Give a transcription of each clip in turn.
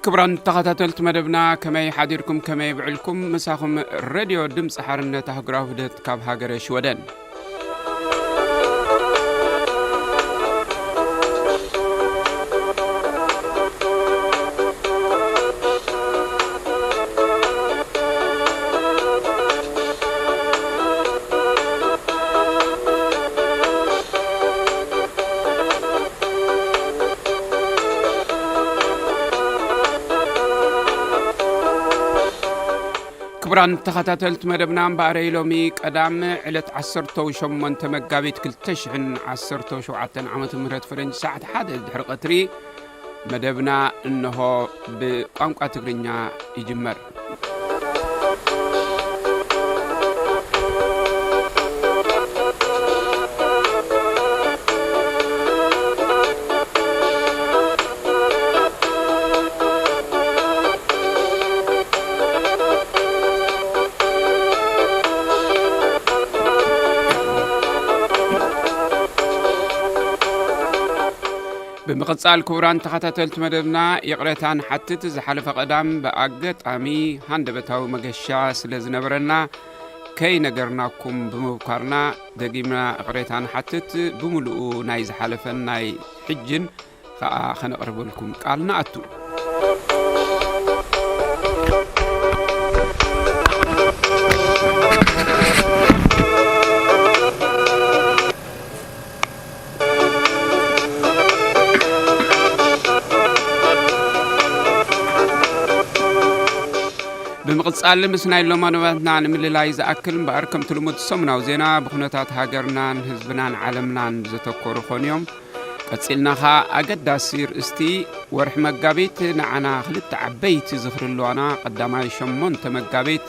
ክቡራን ተኸታተልቲ መደብና፣ ከመይ ሓዲርኩም፣ ከመይ ውዒልኩም? ምሳኹም ሬድዮ ድምፂ ሓርነት ኣህጉራዊ ውህደት ካብ ሃገረ ሽወደን። ክቡራን ተኸታተልቲ መደብና፣ እምበኣረይ ሎሚ ቀዳም ዕለት ዓሰርተ ሸሞንተ መጋቢት ክልተ ሽሕን ዓሰርተ ሸውዓተን ዓመተ ምህረት ፈረንጂ ሰዓት ሓደ ድሕሪ ቀትሪ መደብና እንሆ ብቋንቋ ትግርኛ ይጅመር። ብምቕጻል ክቡራን ተኸታተልቲ መደብና ይቕሬታ ንሓትት። ዝሓለፈ ቀዳም ብኣጋጣሚ ሃንደበታዊ መገሻ ስለ ዝነበረና ከይነገርናኩም ብምብኳርና ደጊምና ይቕሬታ ንሓትት። ብምሉኡ ናይ ዝሓለፈን ናይ ሕጅን ከኣ ከነቕርበልኩም ቃል ንኣቱ። ብምቕጻል ምስ ናይ ሎማኖባትና ንምልላይ ዝኣክል እምበኣር፣ ከምቲ ልሙድ ሰሙናዊ ዜና ብኩነታት ሃገርናን ህዝብናን ዓለምናን ዘተኮሩ ኾኑ እዮም። ቀጺልና ኸኣ ኣገዳሲ ርእስቲ ወርሒ መጋቢት ንዓና ክልተ ዓበይቲ ዝኽሪ ኣለዋና። ቀዳማይ ሸሞንተ መጋቢት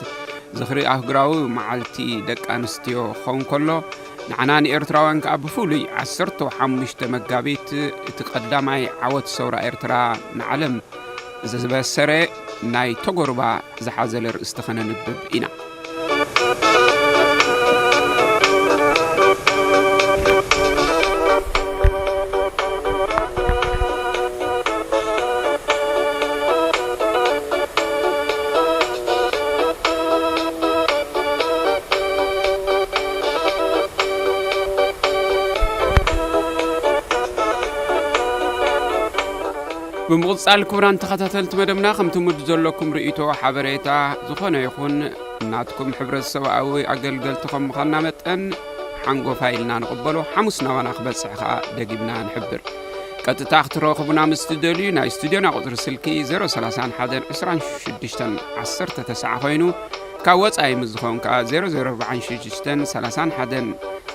ዝኽሪ ኣህጉራዊ መዓልቲ ደቂ ኣንስትዮ ክኸውን ከሎ፣ ንዓና ንኤርትራውያን ከኣ ብፍሉይ ዓሰርተ ሓሙሽተ መጋቢት እቲ ቀዳማይ ዓወት ሰውራ ኤርትራ ንዓለም ዘበሰረ ናይ ተጎርባ ዝሓዘለ ርእስቲ ከነንብብ ኢና። ብምቕጻል ክቡራን ተኸታተልቲ መደብና፣ ከምቲ ሙድ ዘለኩም ርእይቶ፣ ሓበሬታ፣ ዝኾነ ይኹን ናትኩም ሕብረተሰብኣዊ ኣገልገልቲ ከም ምዃንና መጠን፣ ሓንጎፋይ ኢልና ንቕበሎ። ሓሙስ ናባና ክበጽሕ ከኣ ደጊምና ንሕብር። ቀጥታ ክትረኽቡና ምስ ትደልዩ፣ ናይ ስቱድዮና ቁጽሪ ስልኪ ዜሮ ሰላሳን ሓደን ዕስራን ሽዱሽተን ዓሰርተ ተስዓ ኮይኑ፣ ካብ ወጻኢ ምስ ዝኾን ከኣ ዜሮ ዜሮ ኣርባዓን ሽዱሽተን ሰላሳን ሓደን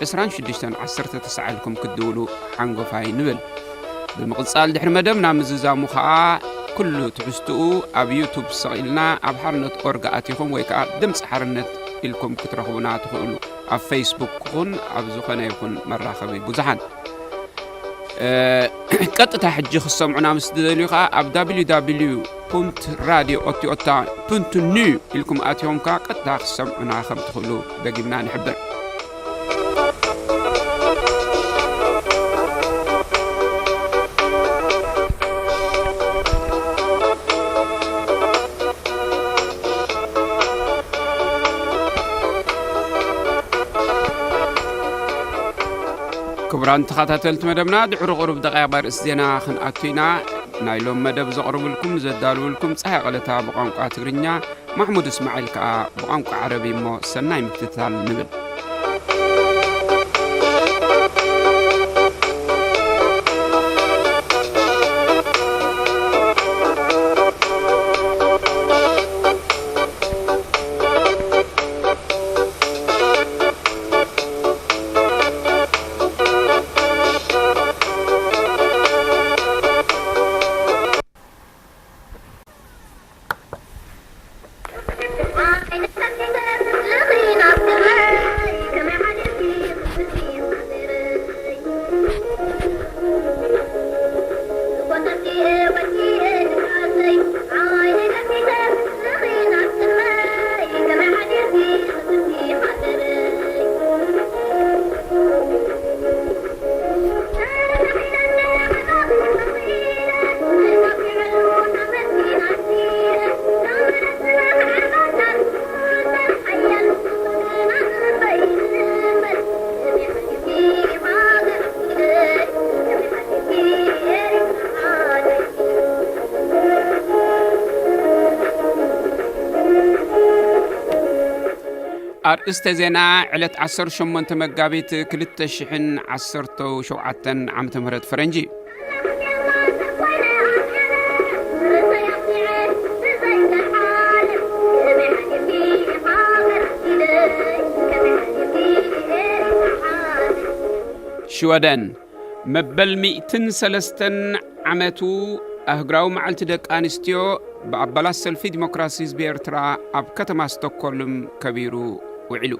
ዕስራን ሽዱሽተን ዓሰርተ ተስዓ ኢልኩም ክትድውሉ ሓንጎፋይ ንብል። ብምቕጻል ድሕሪ መደብና ምዝዛሙ ከኣ ኩሉ ትሕዝትኡ ኣብ ዩቱብ ሰቒልና ኣብ ሓርነት ኦርግ ኣቲኹም ወይ ከኣ ድምጺ ሓርነት ኢልኩም ክትረኽቡና ትኽእሉ። ኣብ ፌስቡክ ይኹን ኣብ ዝኾነ ይኹን መራኸቢ ብዙሓን። እ፣ ቀጥታ ሕጂ ክትሰምዑና ምስ ትደልዩ ከኣ ኣብ www ራድዮ ኦቲኦታ ኑ ኢልኩም ኣትዮም ከኣ ቀጥታ ክትሰምዑና ከም ትኽእሉ ደጊምና ንሕብር። ክቡራን ተኸታተልቲ መደብና፣ ድሕሪ ቁሩብ ደቂቕ ኣርእስቲ ዜና ክንኣቱ ኢና። ናይ ሎም መደብ ዘቕርብልኩም፣ ዘዳልውልኩም ጸሃይ ቀለታ ብቋንቋ ትግርኛ፣ ማሕሙድ እስማዒል ከኣ ብቋንቋ ዓረቢ። እሞ ሰናይ ምክትታል ንብል። ኣርእስተ ዜና ዕለት ዓሰርተ ሸሞንተ መጋቢት ክልተ ሽሕን ዓሰርተ ሸውዓተን ዓመተ ምህረት ፈረንጂ። ሽወደን፣ መበል ሚእትን ሰለስተን ዓመቱ ኣህጉራዊ መዓልቲ ደቂ ኣንስትዮ ብኣባላት ሰልፊ ዲሞክራሲ ህዝቢ ኤርትራ ኣብ ከተማ ስቶኮልም ከቢሩ ውዒሉ።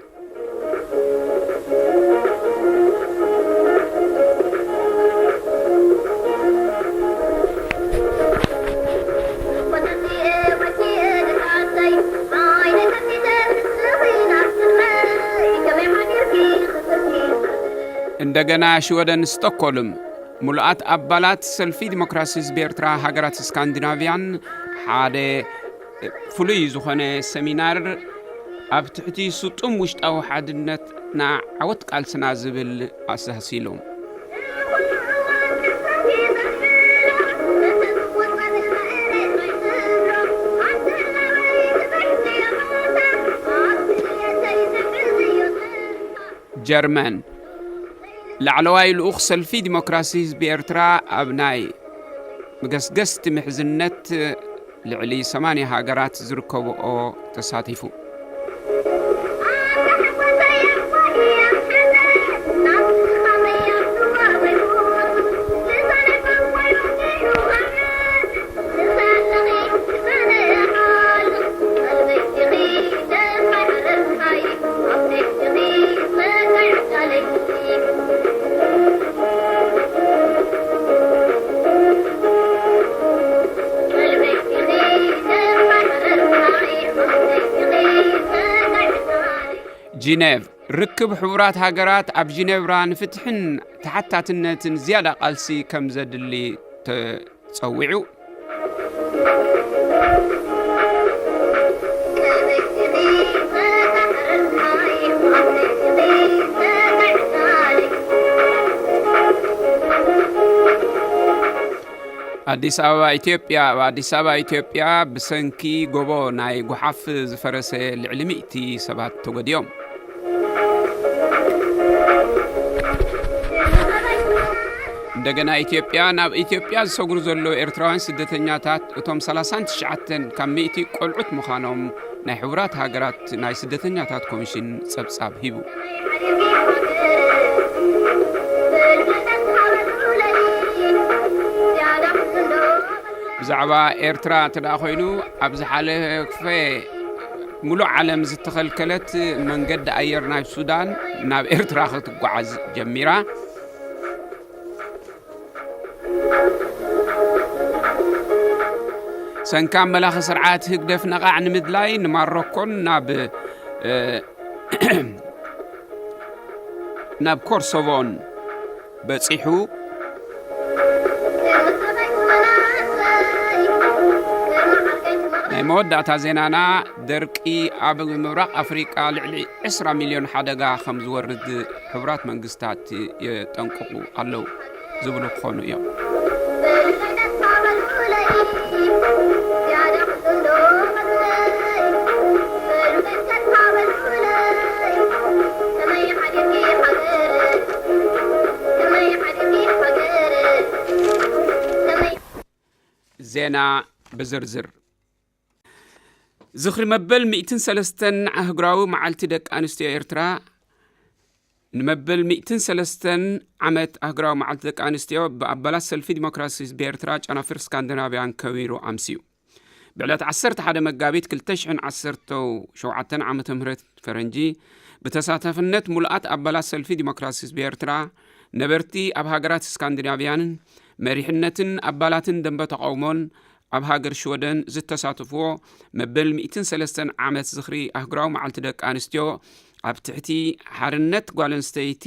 እንደገና ሽወደን ስቶኮልም፣ ምሉኣት ኣባላት ሰልፊ ዲሞክራሲ ህዝቢ ኤርትራ ሃገራት ስካንዲናቭያን ሓደ ፍሉይ ዝኾነ ሰሚናር ኣብ ትሕቲ ስጡም ውሽጣዊ ሓድነትና ዓወት ቃልስና ዝብል ኣሳሲሎም። ጀርመን፣ ላዕለዋይ ልኡኽ ሰልፊ ዲሞክራሲ ህዝቢ ኤርትራ ኣብ ናይ መገስገስቲ ምሕዝነት ልዕሊ ሰማንያ ሃገራት ዝርከብኦ ተሳቲፉ። ጂኔቭ፣ ርክብ ሕቡራት ሃገራት ኣብ ጂኔቭራ ንፍትሕን ተሓታትነትን ዝያዳ ቃልሲ ከም ዘድሊ ተጸዊዑ። ኣዲስ ኣበባ፣ ኢትዮጵያ። ኣብ ኣዲስ ኣበባ፣ ኢትዮጵያ፣ ብሰንኪ ጎቦ ናይ ጓሓፍ ዝፈረሰ ልዕሊ ሚእቲ ሰባት ተጎዲኦም። እንደገና ኢትዮጵያ፣ ናብ ኢትዮጵያ ዝሰግሩ ዘለዉ ኤርትራውያን ስደተኛታት፣ እቶም ሰላሳን ትሽዓተን ካብ ሚእቲ ቆልዑት ምዃኖም ናይ ሕቡራት ሃገራት ናይ ስደተኛታት ኮሚሽን ጸብጻብ ሂቡ። ብዛዕባ ኤርትራ እንተ ደኣ ኮይኑ፣ ኣብ ዝሓለፈ ምሉእ ዓለም ዝተኸልከለት መንገዲ ኣየር ናይ ሱዳን ናብ ኤርትራ ክትጓዓዝ ጀሚራ። ሰንካም መላኺ ስርዓት ህግደፍ ነቓዕ ንምድላይ ንማሮኮን ናብ፣ እ፣ ናብ ኮርሶቮን በጺሑ። ናይ መወዳእታ ዜናና፣ ደርቂ ኣብ ምብራቕ ኣፍሪቃ ልዕሊ ዕስራ ሚልዮን ሓደጋ ከም ዝወርድ ሕቡራት መንግስታት የጠንቅቑ ኣለዉ ዝብሉ ክኾኑ እዮም። ዜና ብዝርዝር። ዝኽሪ መበል ሚእትን ሰለስተን ኣህጉራዊ መዓልቲ ደቂ ኣንስትዮ ኤርትራ፣ ንመበል ሚእትን ሰለስተን ዓመት ኣህጉራዊ መዓልቲ ደቂ ኣንስትዮ ብኣባላት ሰልፊ ዲሞክራሲ ህዝቢ ኤርትራ ጨናፍር ስካንዲናቭያን ከቢሩ ኣምስዩ። ብዕለት ዓሰርተ ሓደ መጋቢት ክልተ ሽሕን ዓሰርተ ሸውዓተን ዓመተ ምህረት ፈረንጂ፣ ብተሳታፍነት ሙሉኣት ኣባላት ሰልፊ ዲሞክራሲ ህዝቢ ኤርትራ፣ ነበርቲ ኣብ ሃገራት ስካንዲናቭያንን መሪሕነትን ኣባላትን ደንበ ተቓውሞን ኣብ ሃገር ሽወደን ዝተሳተፍዎ መበል ሚእትን ሰለስተን ዓመት ዝኽሪ ኣህጉራዊ መዓልቲ ደቂ ኣንስትዮ ኣብ ትሕቲ ሓርነት ጓል ኣንስተይቲ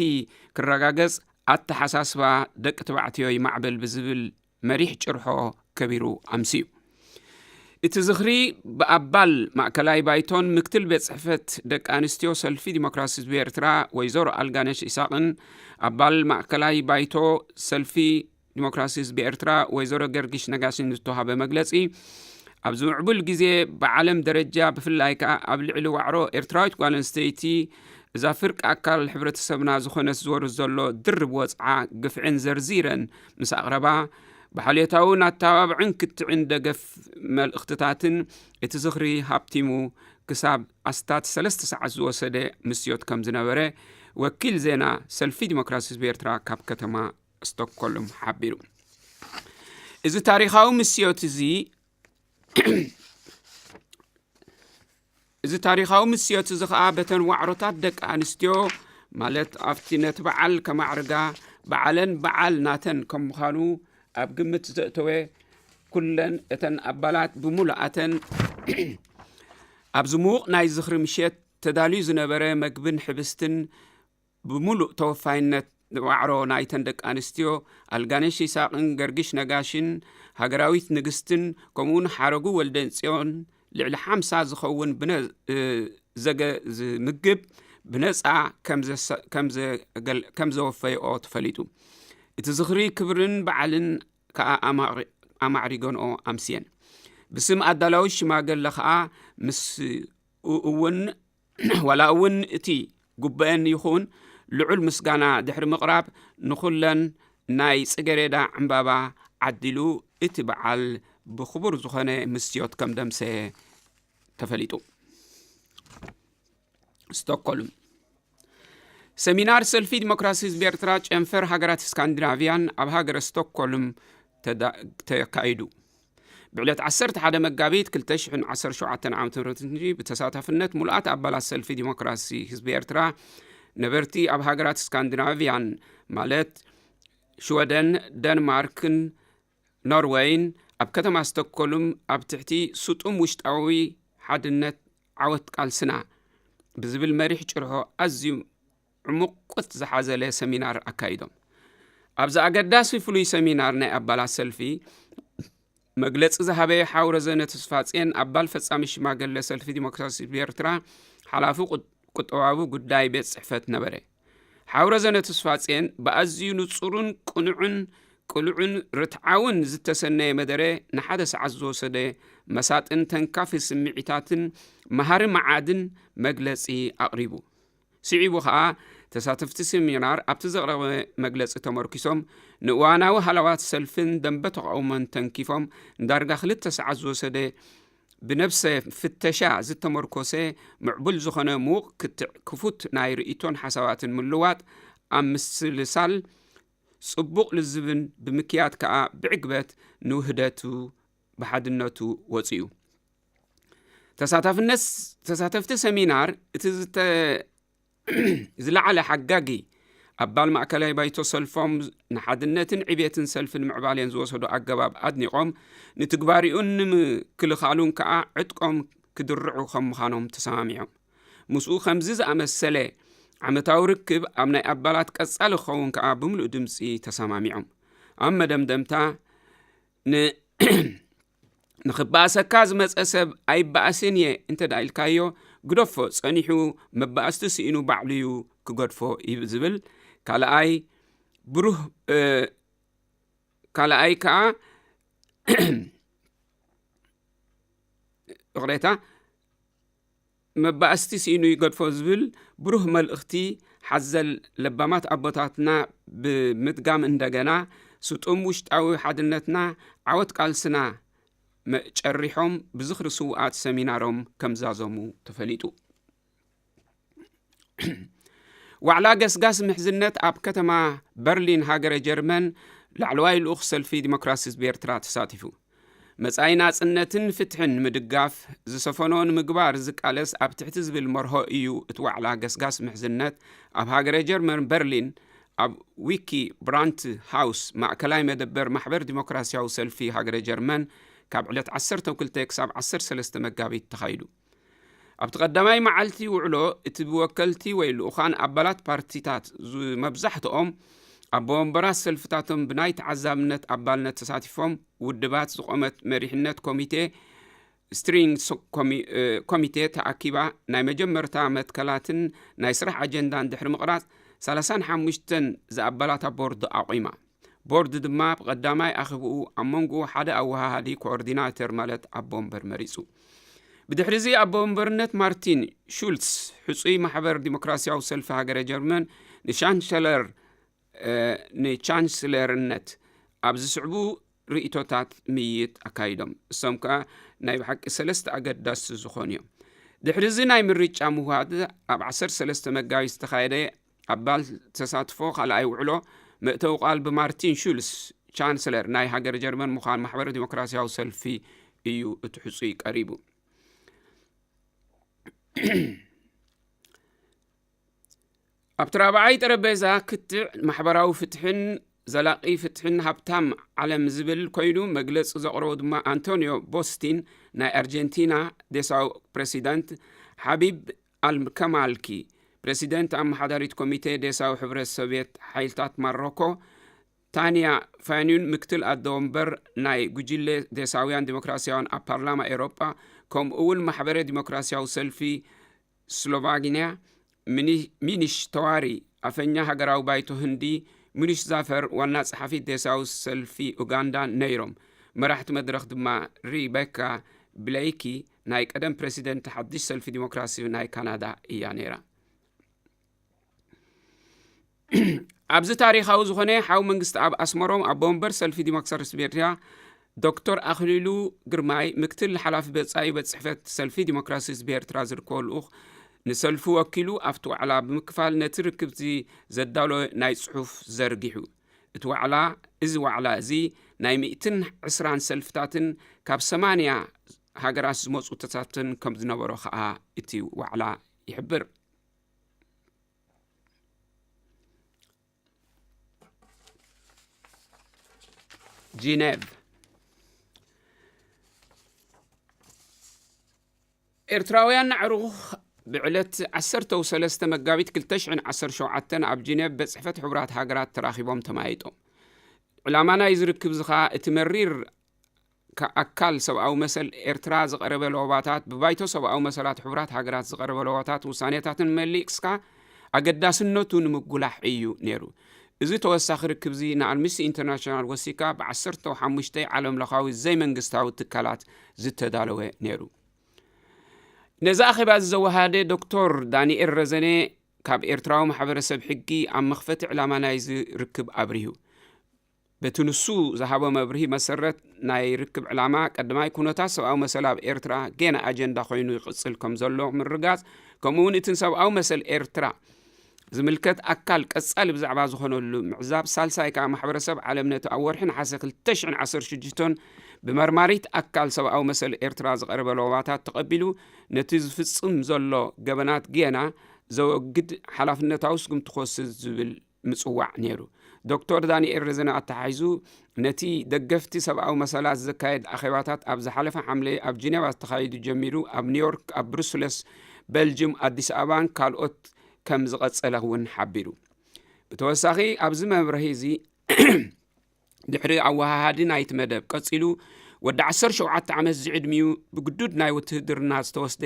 ክረጋገጽ ኣተሓሳስባ ደቂ ተባዕትዮ ይማዕበል ብዝብል መሪሕ ጭርሖ ከቢሩ ኣምስዩ። እቲ ዝኽሪ ብኣባል ማእከላይ ባይቶን ምክትል ቤት ጽሕፈት ደቂ ኣንስትዮ ሰልፊ ዲሞክራሲ ህዝቢ ኤርትራ ወይዘሮ ኣልጋነሽ ኢሳቕን ኣባል ማእከላይ ባይቶ ሰልፊ ዲሞክራሲ ህዝቢ ኤርትራ ወይዘሮ ገርጊሽ ነጋሽን ዝተዋሃበ መግለጺ፣ ኣብዚ ምዕቡል ግዜ ብዓለም ደረጃ፣ ብፍላይ ከኣ ኣብ ልዕሊ ዋዕሮ ኤርትራዊት ጓል ኣንስተይቲ፣ እዛ ፍርቂ ኣካል ሕብረተሰብና ዝኾነት ዝወርድ ዘሎ ድርብ ወጽዓ ግፍዕን ዘርዚረን ምስ ኣቕረባ፣ ብሓልዮታውን ኣተባብዕን ክትዕን ደገፍ መልእኽትታትን እቲ ዝኽሪ ሃብቲሙ ክሳብ ኣስታት ሰለስተ ሰዓት ዝወሰደ ምስዮት ከም ዝነበረ ወኪል ዜና ሰልፊ ዲሞክራሲ ህዝቢ ኤርትራ ካብ ከተማ ስቶክሆልም ሓቢሩ። እዚ ታሪኻዊ ምስዮት እዚ እዚ ታሪኻዊ ምስዮት እዚ ኸኣ በተን ዋዕሮታት ደቂ ኣንስትዮ፣ ማለት ኣብቲ ነቲ በዓል ከማዕርጋ በዓለን በዓል ናተን ከም ምዃኑ ኣብ ግምት ዘእተወ፣ ኩለን እተን ኣባላት ብምሉኣተን ኣብዚ ምዉቕ ናይ ዝኽሪ ምሸት ተዳልዩ ዝነበረ መግብን ሕብስትን ብምሉእ ተወፋይነት ዋዕሮ ናይተን ደቂ ኣንስትዮ ኣልጋነሽ ይስሃቅን ገርግሽ ነጋሽን ሃገራዊት ንግስትን ከምኡውን ሓረጉ ወልደንጽዮን ልዕሊ ሓምሳ ዝኸውን ብነ-፣ እ፣ ዘገ-፣ ዝምግብ ብነጻ ከም ዘሰ-፣ ከም ዘገል-፣ ከም ዘወፈይኦ ተፈሊጡ። እቲ ዝኽሪ ክብርን በዓልን ከኣ ኣማዕሪ-፣ ኣማዕሪገንኦ ኣምስየን። ብስም ኣዳላዊ ሽማገለ ከኣ ምስ ኡ-፣ እውን ዋላ እውን እቲ ጉበአን ይኹን ልዑል ምስጋና ድሕሪ ምቕራብ፣ ንኹለን ናይ ጽጌሬዳ ዕምባባ ዓዲሉ፣ እቲ በዓል ብኽቡር ዝኾነ ምስዮት ከም ደምሰየ ተፈሊጡ። ስቶክሆልም። ሰሚናር ሰልፊ ዲሞክራሲ ህዝቢ ኤርትራ ጨንፈር ሃገራት ስካንዲናቪያን ኣብ ሃገረ ስቶክሆልም ተዳ-፣ ተካይዱ። ብዕለት ዓሰርተ ሓደ መጋቢት ክልተ ሽሕን ዓሰርተ ሸውዓተን ዓመተ ምህረት ብተሳታፍነት ሙሉኣት ኣባላት ሰልፊ ዲሞክራሲ ህዝቢ ኤርትራ ነበርቲ ኣብ ሃገራት ስካንዲናቪያን፣ ማለት ሽወደን፣ ደንማርክን ኖርወይን፣ ኣብ ከተማ ስቶክሆልም ኣብ ትሕቲ ስጡም ውሽጣዊ ሓድነት ዓወት ቃልስና ብዝብል መሪሕ ጭርሖ ኣዝዩ ዕሙቁት ዝሓዘለ ሰሚናር ኣካይዶም። ኣብዚ ኣገዳሲ ፍሉይ ሰሚናር ናይ ኣባላት ሰልፊ መግለጺ ዝሃበ ሓው ረዘነ ተስፋጽዮን፣ ኣባል ፈጻሚ ሽማግለ ሰልፊ ዲሞክራሲ ኤርትራ፣ ሓላፊ ቁ-፣ ቁጠባዊ ጉዳይ ቤት ጽሕፈት ነበረ። ሓው ረዘነ ተስፋጽዮን ብኣዝዩ ንጹርን ቅኑዕን ቅሉዕን ርትዓውን ዝተሰነየ መደረ ንሓደ ሰዓት ዝወሰደ መሳጥን ተንካፊ ስምዒታትን መሃሪ መዓድን መግለጺ ኣቕሪቡ። ስዒቡ ኸኣ ተሳተፍቲ ሰሚናር ኣብቲ ዘቕረበ መግለጺ ተመርኪሶም ንእዋናዊ ሃለዋት ሰልፍን ደንበ ተቓውሞን ተንኪፎም ንዳርጋ ክልተ ሰዓት ዝወሰደ ብነብሰ ፍተሻ ዝተመርኮሰ ምዕቡል ዝኾነ ምዉቕ ክትዕ ክፉት ናይ ርእይቶን ሓሳባትን ምልዋጥ ኣብ ምስልሳል ጽቡቕ ልዝብን ብምክያድ ከኣ ብዕግበት ንውህደቱ ብሓድነቱ ወጺኡ። ተሳታፍነት፣ ተሳተፍቲ ሰሚናር እቲ ዝተ-፣ ዝለዓለ ሓጋጊ ኣባል ማእከላይ ባይቶ ሰልፎም ንሓድነትን ዕቤትን ሰልፊ ንምዕባሌን ዝወሰዶ ኣገባብ ኣድኒቖም፣ ንትግባሪኡን ንምክልኻሉን ከኣ ዕጥቆም ክድርዑ ከም ምዃኖም ተሰማሚዖም። ምስኡ ከምዚ ዝኣመሰለ ዓመታዊ ርክብ ኣብ ናይ ኣባላት ቀጻሊ ክኸውን ከኣ ብምሉእ ድምጺ ተሰማሚዖም። ኣብ መደምደምታ ን-፣ ንኽበኣሰካ ዝመጸ ሰብ ኣይበኣስን እየ እንተ ደኣ ኢልካዮ፣ ግደፎ፣ ጸኒሑ መበኣስቲ ስኢኑ ባዕሉ እዩ ክገድፎ እዩ ዝብል። ካልኣይ ብሩህ፣ እ፣ ካልኣይ ከኣ፣ ይቕሬታ፣ መባእስቲ ስኢኑ ይገድፎ ዝብል ብሩህ መልእኽቲ ሓዘል ለባማት ኣቦታትና ብምድጋም እንደገና፣ ስጡም ውሽጣዊ ሓድነትና ዓወት ቃልስና መ-፣ ጨሪሖም ብዝኽሪ ስዉኣት ሰሚናሮም ከምዛዘሙ ተፈሊጡ። ዋዕላ ገስጋስ ምሕዝነት ኣብ ከተማ በርሊን ሃገረ ጀርመን ላዕለዋይ ልኡኽ ሰልፊ ዲሞክራሲ ህዝቢ ኤርትራ ተሳቲፉ። መጻኢ ናጽነትን ፍትሕን ንምድጋፍ ዝሰፈኖ ንምግባር ዝቃለስ ኣብ ትሕቲ ዝብል መርሆ እዩ እቲ ዋዕላ ገስጋስ ምሕዝነት ኣብ ሃገረ ጀርመን በርሊን ኣብ ዊኪ ብራንት ሃውስ ማእከላይ መደበር ማሕበር ዲሞክራሲያዊ ሰልፊ ሃገረ ጀርመን ካብ ዕለት ዓሰርተ ክልተ ክሳብ ዓሰርተ ሰለስተ መጋቢት ተኻይዱ። ኣብቲ ቀዳማይ መዓልቲ ውዕሎ፣ እቲ ብወከልቲ ወይ ልኡኻን ኣባላት ፓርቲታት ዝ-፣ መብዛሕትኦም ኣቦ ወንበራት ሰልፍታቶም ብናይ ተዓዛብነት ኣባልነት ተሳቲፎም፣ ውድባት ዝቖመት መሪሕነት ኮሚቴ፣ ስትሪንግ ስ-፣ ኮሚ-፣ እ፣ ኮሚቴ ተኣኪባ፣ ናይ መጀመርታ መትከላትን ናይ ስራሕ ኣጀንዳን ድሕሪ ምቕራጽ፣ ሰላሳን ሓሙሽተን ዝኣባላታ ቦርድ ኣቑማ። ቦርድ ድማ ብቐዳማይ ኣኼብኡ ኣብ መንጎኡ ሓደ ኣወሃሃዲ ኮኦርዲናተር ማለት ኣቦ ወንበር መሪጹ። ብድሕሪ እዚ ኣቦ ወንበርነት ማርቲን ሹልትስ ሕጹይ ማሕበር ዲሞክራሲያዊ ሰልፊ ሃገረ ጀርመን ንሻንሰለር ንቻንስለርነት ኣብ ዝስዕቡ ርእይቶታት ምይይጥ ኣካይዶም። እሶም ከኣ ናይ ብሓቂ ሰለስተ ኣገዳስቲ ዝኾኑ እዮም። ድሕሪ እዚ ናይ ምርጫ ምውሃድ ኣብ ዓሰርተ ሰለስተ መጋቢት ዝተኻየደ ኣባል ተሳትፎ ካልኣይ ውዕሎ መእተዊ ቃል ብማርቲን ሹልስ ቻንስለር ናይ ሃገር ጀርመን ምዃን ማሕበረ ዲሞክራሲያዊ ሰልፊ እዩ እቲ ሕጹይ ቀሪቡ። ኣብቲ ራብዓይ ጠረጴዛ ክትዕ ማሕበራዊ ፍትሕን ዘላቒ ፍትሕን ሃብታም ዓለም ዝብል ኮይኑ መግለጺ ዘቕረቦ ድማ ኣንቶኒዮ ቦስቲን ናይ ኣርጀንቲና ዴሳዊ ፕረሲደንት ሓቢብ ኣልከማልኪ ፕረሲደንት ኣመሓዳሪት ኮሚቴ ዴሳዊ ሕብረት ሶቭየት ሓይልታት ማሮኮ ታንያ ፋኑን ምክትል ኣደ ወንበር ናይ ጉጅለ ዴሳውያን ዲሞክራሲያውን ኣብ ፓርላማ ኤውሮጳ ከምኡ እውን ማሕበረ ዲሞክራሲያዊ ሰልፊ ስሎቫግንያ ሚኒሽ ተዋሪ ኣፈኛ ሃገራዊ ባይቶ ህንዲ፣ ሚኒሽ ዛፈር ዋና ጸሓፊት ዴሳዊ ሰልፊ ኡጋንዳ ነይሮም። መራሕቲ መድረኽ ድማ ሪበካ ብለይኪ ናይ ቀደም ፕረሲደንት ሓድሽ ሰልፊ ዲሞክራሲ ናይ ካናዳ እያ ነይራ። ኣብዚ ታሪኻዊ ዝኾነ ሓው መንግስቲ ኣብ ኣስመሮም ኣቦ ወንበር ሰልፊ ዲሞክራሲ ኤርትራ ዶክተር ኣኽሊሉ ግርማይ ምክትል ሓላፊ በጻዩ ቤት ጽሕፈት ሰልፊ ዲሞክራሲ ህዝቢ ኤርትራ ዝርከቦ ልኡኽ ንሰልፉ ወኪሉ ኣብቲ ዋዕላ ብምክፋል ነቲ ርክብቲ ዘዳሎ ናይ ጽሑፍ ዘርጊሑ። እቲ ዋዕላ እዚ ዋዕላ እዚ ናይ ሚእትን ዕስራን ሰልፍታትን ካብ ሰማንያ ሃገራት ዝመፁ ተሳትፍትን ከም ዝነበሮ ከዓ እቲ ዋዕላ ይሕብር። ጂኔቭ። ኤርትራውያን ኣዕሩኽ ብዕለት ዓሰርተው ሰለስተ መጋቢት ክልተ ሽሕን ዓሰርተ ሸውዓተን ኣብ ጂኔቭ ቤት ጽሕፈት ሕቡራት ሃገራት ተራኺቦም ተማይጦም። ዕላማ ናይ ዝርክብ ዝኻ እቲ መሪር ኣካል ሰብኣዊ መሰል ኤርትራ ዝቐረበ ለወባታት ብባይቶ ሰብኣዊ መሰላት ሕቡራት ሃገራት ዝቐረበ ለወባታት ውሳኔታትን መሊእስካ ኣገዳስነቱ ንምጉላሕ እዩ ነይሩ። እዚ ተወሳኺ ርክብዚ ንኣምነስቲ ኢንተርናሽናል ወሲካ ብ ዓሰርተ ሓሙሽተ ዓለም ለኻዊ ዘይመንግስታዊ ትካላት ዝተዳለወ ነይሩ። ነዚ ኣኼባ እዚ ዘወሃደ ዶክተር ዳንኤል ረዘነ ካብ ኤርትራዊ ማሕበረሰብ ሕጊ ኣብ መኽፈቲ ዕላማ ናይዚ ርክብ ኣብሪሁ። በቲ ንሱ ዝሃቦ መብርሂ መሰረት ናይ ርክብ ዕላማ ቀዳማይ ኩነታት ሰብኣዊ መሰል ኣብ ኤርትራ ገና ኣጀንዳ ኮይኑ ይቕጽል ከም ዘሎ ምርጋጽ ከምኡ እውን እቲ ሰብኣዊ መሰል ኤርትራ ዝምልከት ኣካል ቀጻሊ ብዛዕባ ዝኾነሉ ምዕዛብ ሳልሳይ ከዓ ማሕበረሰብ ዓለም ነቲ ኣብ ወርሒ ነሓሰ ክልተ ሽሕን ዓሰርተ ሽዱሽተን ብመርማሪት ኣካል ሰብኣዊ መሰል ኤርትራ ዝቐረበ ለወባታት ተቐቢሉ ነቲ ዝፍጽም ዘሎ ገበናት ጌና ዘወግድ ሓላፍነታዊ ስጉምቲ ክወስድ ዝብል ምጽዋዕ ነይሩ። ዶክተር ዳንኤል ረዘነ ኣተሓሒዙ ነቲ ደገፍቲ ሰብኣዊ መሰላት ዘካየድ ኣኼባታት ኣብ ዝሓለፈ ሓምለ ኣብ ጂኔቫ ተኻይዱ ጀሚሩ ኣብ ኒውዮርክ ኣብ ብሩስለስ በልጅም ኣዲስ ኣበባን ካልኦት ከም ዝቐጸለ እውን ሓቢሩ። ብተወሳኺ ኣብዚ መብርሂ እዚ ድሕሪ ኣወሃሃዲ ናይቲ መደብ ቀጺሉ ወዲ ዓሰርተ ሸውዓተ ዓመት ዝዕድሚኡ ብግዱድ ናይ ውትህድርና ዝተወስደ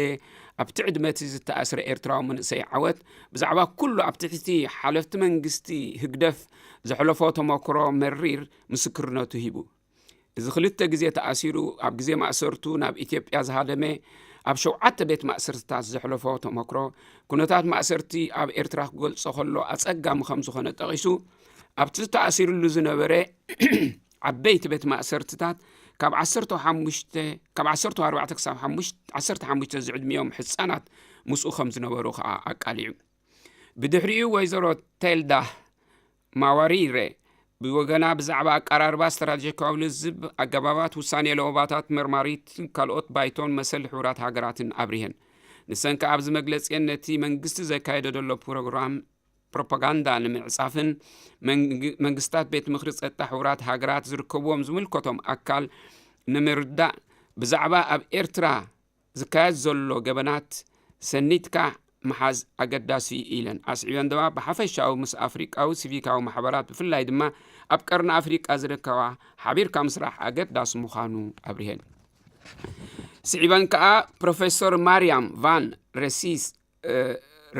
ኣብቲ ዕድመቲ ዝተኣስረ ኤርትራዊ መንእሰይ ዓወት ብዛዕባ ኩሉ ኣብ ትሕቲ ሓለፍቲ መንግስቲ ህግደፍ ዘሕለፎ ተመክሮ መሪር ምስክርነቱ ሂቡ። እዚ ክልተ ግዜ ተኣሲሩ ኣብ ግዜ ማእሰርቱ ናብ ኢትዮጵያ ዝሃደመ ኣብ ሸውዓተ ቤት ማእሰርትታት ዘሕለፎ ተመክሮ ኩነታት ማእሰርቲ ኣብ ኤርትራ ክገልጾ ከሎ ኣጸጋሚ ከም ዝኾነ ጠቒሱ ኣብቲ ተኣሲሩሉ ዝነበረ ዓበይቲ ቤት ማእሰርትታት ካብ ዓሰርተ ሓሙሽተ ካብ ዓሰርተ ኣርባዕተ ክሳብ ዓሰርተ ሓሙሽተ ዝዕድሚኦም ሕጻናት ምስኡ ከም ዝነበሩ ከኣ ኣቃሊዑ። ብድሕሪኡ ወይዘሮ ቴልዳ ማዋሪረ ብወገና ብዛዕባ ኣቀራርባ ስትራቴጂካዊ ልዝብ ኣገባባት ውሳኔ ለወባታት መርማሪት ካልኦት ባይቶን መሰል ሕቡራት ሃገራትን ኣብሪሀን። ንሰን ከኣ ኣብዚ መግለጺአን ነቲ መንግስቲ ዘካየደ ዘሎ ፕሮግራም ፕሮፓጋንዳ ንምዕጻፍን መንግ- መንግስታት ቤት ምኽሪ ጸጥታ ሕቡራት ሃገራት ዝርከብዎም ዝምልከቶም ኣካል ንምርዳእ ብዛዕባ ኣብ ኤርትራ ዝካየድ ዘሎ ገበናት ሰኒድካ ምሓዝ ኣገዳሲ እዩ ኢለን ኣስዒበን ድማ ብሓፈሻዊ ምስ ኣፍሪቃዊ ሲቪካዊ ማሕበራት ብፍላይ ድማ ኣብ ቀርኒ ኣፍሪቃ ዝርከባ ሓቢርካ ምስራሕ ኣገዳሲ ምዃኑ ኣብሪሀን። ስዒበን ከኣ ፕሮፌሰር ማርያም ቫን ረሲስ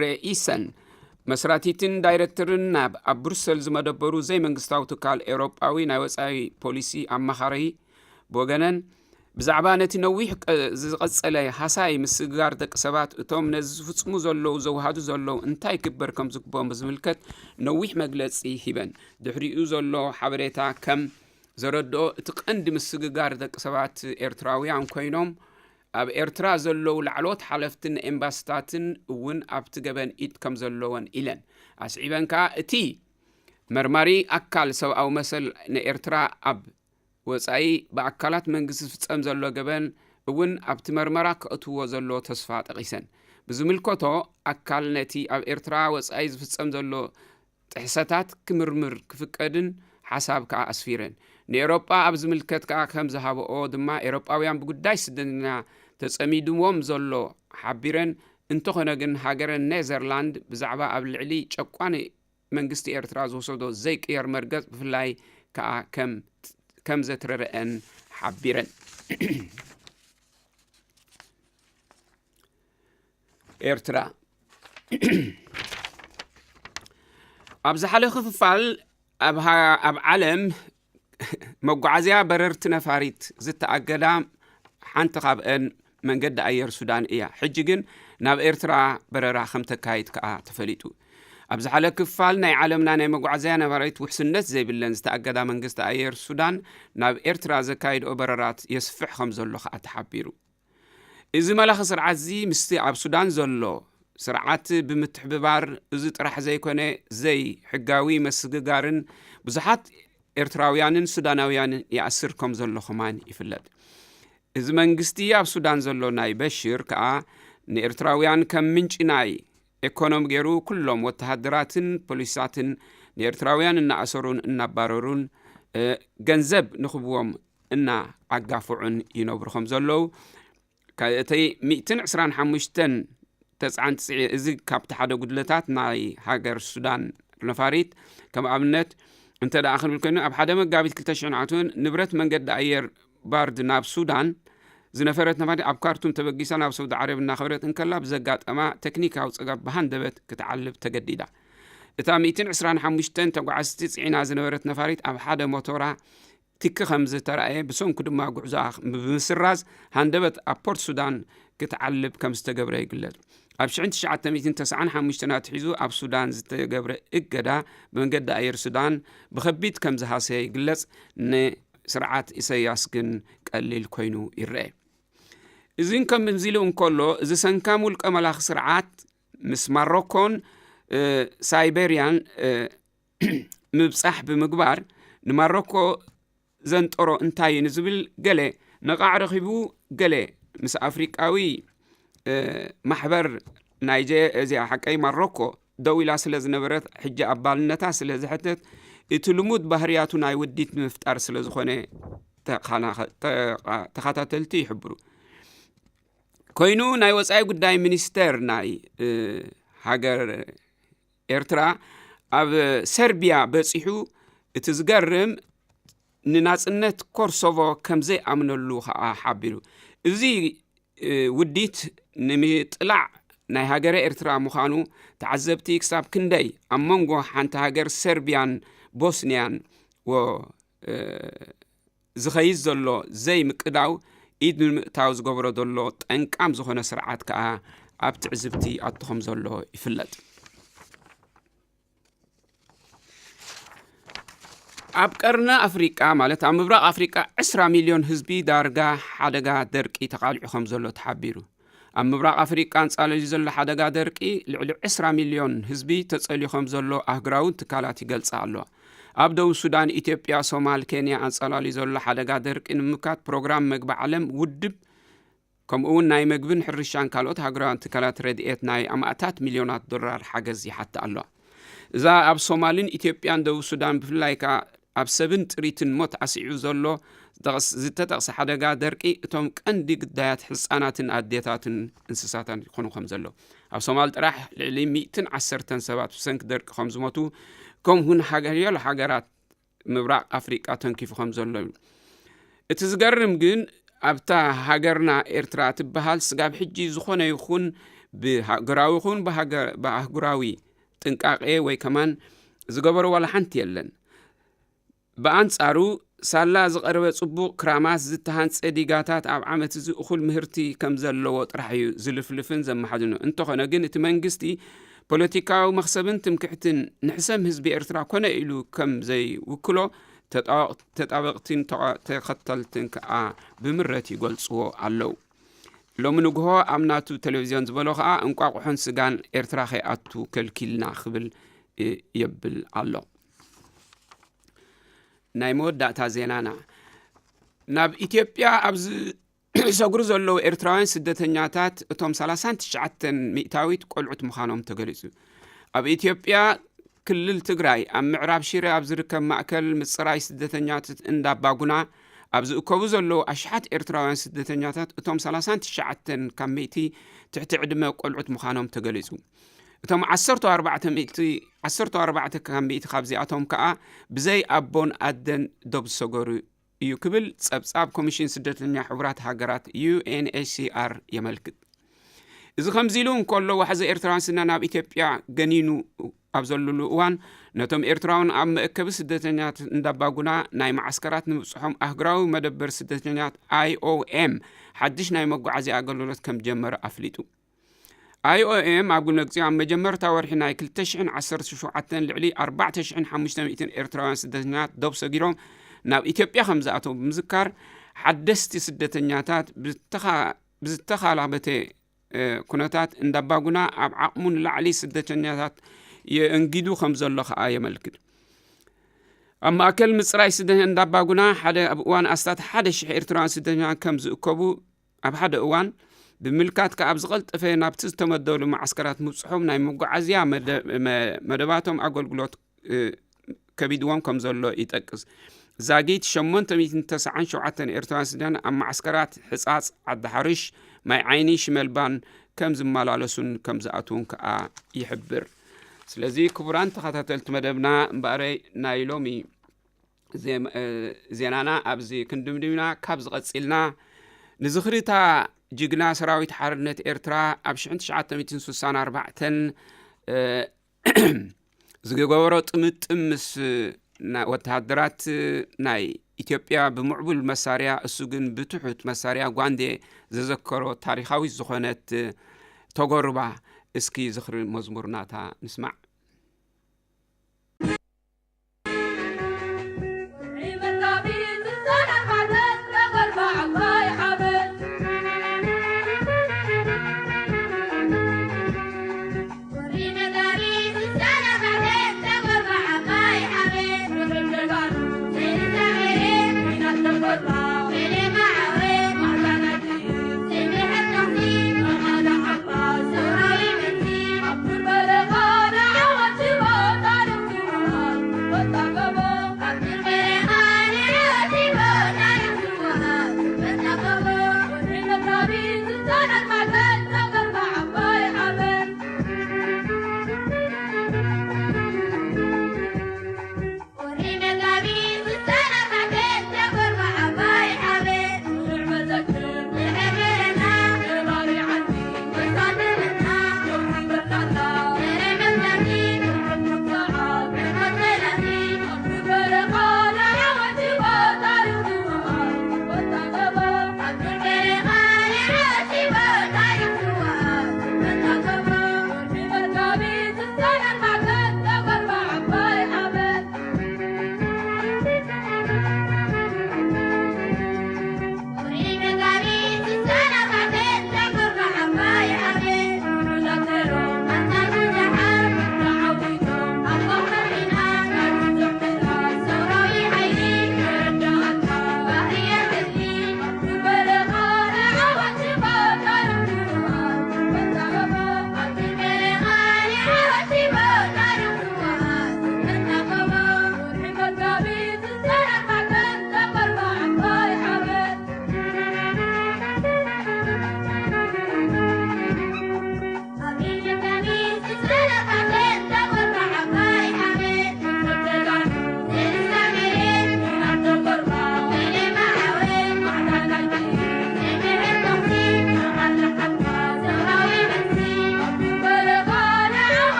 ረኢሰን መስራቲትን ዳይረክተርን ናብ ኣብ ብሩሰል ዝመደበሩ ዘይመንግስታዊ ትካል ኤውሮጳዊ ናይ ወጻኢ ፖሊሲ ኣማኻሪ ብወገነን፣ ብዛዕባ ነቲ ነዊሕ ቀ-፣ ዝቐጸለ ሃሳይ ምስግጋር ደቂ ሰባት፣ እቶም ነዚ ዝፍጽሙ ዘለዉ ዘውሃዱ ዘለዉ እንታይ ክግበር ከም ዝግብኦም ብዝምልከት ነዊሕ መግለጺ ሂበን። ድሕሪኡ ዘሎ ሓበሬታ ከም ዘረድኦ፣ እቲ ቀንዲ ምስግጋር ደቂ ሰባት ኤርትራውያን ኮይኖም፣ ኣብ ኤርትራ ዘለዉ ላዕለዎት ሓለፍትን ኤምባስታትን እውን ኣብቲ ገበን ኢድ ከም ዘለወን ኢለን። ኣስዒበን ከኣ፣ እቲ መርማሪ ኣካል ሰብኣዊ መሰል ንኤርትራ ኣብ ወጻኢ ብኣካላት መንግስቲ ዝፍጸም ዘሎ ገበን እውን ኣብቲ መርመራ ከእትዎ ዘለዎ ተስፋ ጠቒሰን። ብዝምልከቶ ኣካል ነቲ ኣብ ኤርትራ ወጻኢ ዝፍጸም ዘሎ ጥሕሰታት ክምርምር ክፍቀድን ሓሳብ ከኣ ኣስፊረን። ንኤውሮጳ ኣብ ዝምልከት ከኣ ከም ዝሃበኦ ድማ፣ ኤውሮጳውያን ብጉዳይ ስደተኛ ተጸሚድዎም ዘሎ ሓቢረን፣ እንተኾነ ግን ሃገረ ኔዘርላንድ ብዛዕባ ኣብ ልዕሊ ጨቋኒ መንግስቲ ኤርትራ ዝወሰዶ ዘይቅየር መርገጽ ብፍላይ ከኣ ከም፣ ከም ዘትረረአን ሓቢረን። ኤርትራ። ኣብ ዝሓለፈ ክፋል ኣብ ሃ-፣ ኣብ ዓለም መጓዓዝያ በረርቲ ነፋሪት ዝተኣገዳ ሓንቲ ካብአን መንገዲ ኣየር ሱዳን እያ። ሕጂ ግን ናብ ኤርትራ በረራ ከም ተካይድ ከኣ ተፈሊጡ። ኣብ ዝሓለ ክፋል ናይ ዓለምና ናይ መጓዓዝያ ነፋሪት ውሕስነት ዘይብለን ዝተኣገዳ መንግስቲ ኣየር ሱዳን ናብ ኤርትራ ዘካይድኦ በረራት የስፍሕ ከም ዘሎ ከኣ ተሓቢሩ። እዚ መላኺ ስርዓት እዚ ምስቲ ኣብ ሱዳን ዘሎ ስርዓት ብምትሕብባር፣ እዚ ጥራሕ ዘይኮነ፣ ዘይሕጋዊ መስግጋርን ብዙሓት ኤርትራውያንን ሱዳናውያንን ይኣስር ከም ዘሎ ከማን ይፍለጥ። እዚ መንግስቲ ኣብ ሱዳን ዘሎ ናይ በሽር ከኣ ንኤርትራውያን ከም ምንጪ ናይ ኤኮኖሚ ገይሩ፣ ኩሎም ወተሃደራትን ፖሊሳትን ንኤርትራውያን እናኣሰሩን እናባረሩን፣ እ፣ ገንዘብ ንኽብዎም እናኣጋፍዑን ይነብሩ ከም ዘለዉ፣ ካ-፣ እቲ ሚእትን ዕስራን ሓሙሽተን ተጽዓን ትጽዒ-፣ እዚ ካብቲ ሓደ ጉድለታት ናይ ሃገር ሱዳን ነፋሪት፣ ከም ኣብነት እንተ ደኣ ክንብል ኮይኑ፣ ኣብ ሓደ መጋቢት ክልተ ሽሕን ኣርባዕተን ንብረት መንገዲ ኣየር ባርድ ናብ ሱዳን ዝነፈረት ነፋሪት ኣብ ካርቱም ተበጊሳ ናብ ሳውዲ ዓረብ እናኸደት እንከላ ብዘጋጠማ ቴክኒካዊ ጸገም ብሃንደበት ክትዓልብ ተገዲዳ። እታ ሚእትን ዕስራን ሓሙሽተን ተጓዓዝቲ ጽዒና ዝነበረት ነፋሪት ኣብ ሓደ ሞቶራ ትኪ ከም ዝተራእየ፣ ብሰንኩ ድማ ጉዕዞኣ ብምስራዝ ሃንደበት ኣብ ፖርት ሱዳን ክትዓልብ ከም ዝተገብረ ይግለጽ። ኣብ ሽሕን ትሽዓተ ሚእትን ተስዓን ሓሙሽተን ኣትሒዙ ኣብ ሱዳን ዝተገብረ እገዳ ብመንገዲ ኣየር ሱዳን ብኸቢድ ከም ዝሃሰየ ይግለጽ። ንስርዓት ኢሳያስ ግን ቀሊል ኮይኑ ይረአ። እዚን ከምዚ ኢሉ እንከሎ፣ እዚ ሰንካም ውልቀ መላኺ ስርዓት ምስ ማሮኮን፣ እ፣ ሳይቤርያን፣ እ፣ ምብጻሕ ብምግባር፣ ንማሮኮ ዘንጠሮ እንታይ እዩ ንዝብል፣ ገለ ነቓዕ ረኺቡ፣ ገለ ምስ ኣፍሪቃዊ፣ እ፣ ማሕበር ናይጀ-፣ እዚኣ ሓቀይ ማሮኮ ደው ኢላ ስለ ዝነበረት፣ ሕጂ ኣባልነታ ስለ ዝሕተት፣ እቲ ልሙድ ባህርያቱ ናይ ውዲት ንምፍጣር ስለ ዝኾነ ተኻናኸ-፣ ተኻ-፣ ተኸታተልቲ ይሕብሩ። ኮይኑ፣ ናይ ወጻኢ ጉዳይ ሚኒስተር ናይ፣ እ፣ ሃገር ኤርትራ ኣብ ሰርቢያ በጺሑ፣ እቲ ዝገርም ንናጽነት ኮርሶቮ ከም ዘይኣምነሉ ከኣ ሓቢሩ። እዚ፣ እ፣ ውዲት ንምጥላዕ ናይ ሃገረ ኤርትራ ምዃኑ ተዓዘብቲ ክሳብ ክንደይ ኣብ መንጎ ሓንቲ ሃገር ሰርቢያን ቦስንያን ወ-፣ እ፣ ዝኸይድ ዘሎ ዘይምቅዳው ኢድ ንምእታው ዝገብሮ ዘሎ ጠንቃም ዝኾነ ስርዓት ከኣ ኣብ ትዕዝብቲ ኣቶ ከም ዘሎ ይፍለጥ። ኣብ ቀርኒ ኣፍሪቃ፣ ማለት ኣብ ምብራቕ ኣፍሪቃ፣ ዕስራ ሚልዮን ህዝቢ ዳርጋ ሓደጋ ደርቂ ተቓሊዑ ከም ዘሎ ተሓቢሩ። ኣብ ምብራቕ ኣፍሪቃ ኣንጻላልዩ ዘሎ ሓደጋ ደርቂ፣ ልዕሊ ዕስራ ሚልዮን ህዝቢ ተጸልዩ ከም ዘሎ ኣህጉራዊ ትካላት ይገልጻ ኣለዋ። ኣብ ደቡብ ሱዳን፣ ኢትዮጵያ፣ ሶማል፣ ኬንያ ኣንጻላልዩ ዘሎ ሓደጋ ደርቂ ንምምካት ፕሮግራም መግቢ ዓለም፣ ውድብ፣ ከምኡ እውን ናይ መግብን ሕርሻን ካልኦት ሃገራውያን ትካላት ረድኤት ናይ ኣማእታት ሚልዮናት ዶላር ሓገዝ ይሓታ ኣለዋ። እዛ ኣብ ሶማልን ኢትዮጵያን ደቡብ ሱዳን ብፍላይ ከኣ ኣብ ሰብን ጥሪትን ሞት ኣስዒቡ ዘሎ ዝተጠቕስ-፣ ዝተጠቕሰ ሓደጋ ደርቂ እቶም ቀንዲ ግዳያት ህጻናትን ኣዴታትን እንስሳታትን ይኾኑ ከም ዘለዉ፣ ኣብ ሶማል ጥራሕ ልዕሊ ሚእትን ዓሰርተን ሰባት ብሰንኪ ደርቂ ከም ዝሞቱ፣ ከምኡውን ሓያሎ ሃገራት ምብራቕ ኣፍሪቃ ተንኪፉ ከም ዘሎ እዩ። እቲ ዝገርም ግን ኣብታ ሃገርና ኤርትራ ትበሃል ስጋብ ሕጂ ዝኾነ ይኹን ብሃገራዊ ይኹን ብሃገ-፣ ብኣህጉራዊ ጥንቃቄ ወይ ከማን ዝገበሮ ዋላ ሓንቲ የለን። ብኣንጻሩ ሳላ ዝቐረበ ጽቡቕ ክራማት ዝተሃንጸ ዲጋታት ኣብ ዓመት እዚ እኹል ምህርቲ ከም ዘለዎ ጥራሕ እዩ ዝልፍልፍን ዘመሓዝኖ። እንተኾነ ግን እቲ መንግስቲ ፖለቲካዊ መኽሰብን ትምክሕትን ንሕሰም ህዝቢ ኤርትራ ኮነ ኢሉ ከም ዘይውክሎ ተጣበቕትን ተኸተልትን ከኣ ብምረት ይገልጽዎ ኣለዉ። ሎሚ ንግሆ ኣብ ናቱ ቴሌቪዝዮን ዝበሎ ከኣ እንቋቑሖን ስጋን ኤርትራ ከይኣቱ ከልኪልና ክብል የብል ኣሎ። ናይ መወዳእታ ዜናና ናብ ኢትዮጵያ ኣብ ዝሰግሩ ዘለዉ ኤርትራውያን ስደተኛታት እቶም ሰላሳን ትሽዓተን ሚእታዊት ቆልዑት ምዃኖም ተገሊጹ። ኣብ ኢትዮጵያ ክልል ትግራይ ኣብ ምዕራብ ሽረ ኣብ ዝርከብ ማእከል ምጽራይ ስደተኛታት እንዳባጉና ኣብ ዝእከቡ ዘለዉ ኣሽሓት ኤርትራውያን ስደተኛታት እቶም ሰላሳን ትሽዓተን ካብ ሚእቲ ትሕቲ ዕድመ ቆልዑት ምዃኖም ተገሊጹ። እቶም ዓሰርተ ኣርባዕተ ሚእቲ ዓሰርተ ኣርባዕተ ካብ ሚእቲ ካብዚኣቶም ከኣ ብዘይ ኣቦን ኣደን ዶብ ዝሰገሩ እዩ ክብል ጸብጻብ ኮሚሽን ስደተኛ ሕቡራት ሃገራት ዩኤንኤችሲኣር የመልክት። እዚ ከምዚ ኢሉ እንከሎ ዋሕዚ ኤርትራውያን ስና ናብ ኢትዮጵያ ገኒኑ ኣብ ዘለሉ እዋን ነቶም ኤርትራውን ኣብ መእከቢ ስደተኛት እንዳባጉና ናይ መዓስከራት ንምብጽሖም ኣህግራዊ መደበር ስደተኛት ኣይኦኤም ሓድሽ ናይ መጓዓዝያ ኣገልግሎት ከም ጀመረ ኣፍሊጡ። ኣይኦኤም ኣብ ግልመግፂ ኣብ መጀመርታ ወርሒ ናይ ክልተ ሽሕን ዓሰርተ ሸውዓተን ልዕሊ ኣርባዕተ ሽሕን ሓሙሽተ ሚእትን ኤርትራውያን ስደተኛታት ዶብ ሰጊሮም ናብ ኢትዮጵያ ከም ዝኣተው ብምዝካር ሓደስቲ ስደተኛታት ብዝተኻላበተ ኩነታት እንዳባጉና ኣብ ዓቕሙ ንላዕሊ ስደተኛታት የእንጊዱ ከም ዘሎ ከኣ የመልክት። ኣብ ማእከል ምፅራይ ስደተኛ እንዳባጉና ሓደ ኣብ እዋን ኣስታት ሓደ ሽሕ ኤርትራውያን ስደተኛታት ከም ዝእከቡ ኣብ ሓደ እዋን ብምልካት ከኣ ኣብ ዝቐልጠፈ ናብቲ ዝተመደበሉ መዓስከራት ምብፅሖም ናይ መጓዓዝያ መደባቶም ኣገልግሎት ከቢድዎም ከም ዘሎ ይጠቅስ። ዛጊት ሸሞንተ ሚእትን ተስዓን ሸውዓተን ኤርትራውያን ስደተኛ ኣብ መዓስከራት ሕፃፅ፣ ዓዲ ሓርሽ፣ ማይ ዓይኒ፣ ሽመልባን ከም ዝመላለሱን ከም ዝኣትውን ከኣ ይሕብር። ስለዚ ክቡራን ተኸታተልቲ መደብና እምበኣረይ ናይ ሎሚ ዜናና ኣብዚ ክንድምድምና ካብ ዝቐጺልና ንዝኽሪታ ጅግና ሰራዊት ሓርነት ኤርትራ ኣብ ሽሕን ትሽዓተ ሚእትን ስሳን ኣርባዕተን ዝገበሮ ጥምጥም ምስ ወተሃደራት ናይ ኢትዮጵያ ብምዕቡል መሳርያ እሱ ግን ብትሑት መሳርያ ጓንዴ ዘዘከሮ ታሪኻዊት ዝኾነት ተጎርባ እስኪ ዝኽሪ መዝሙር ናታ ንስማዕ።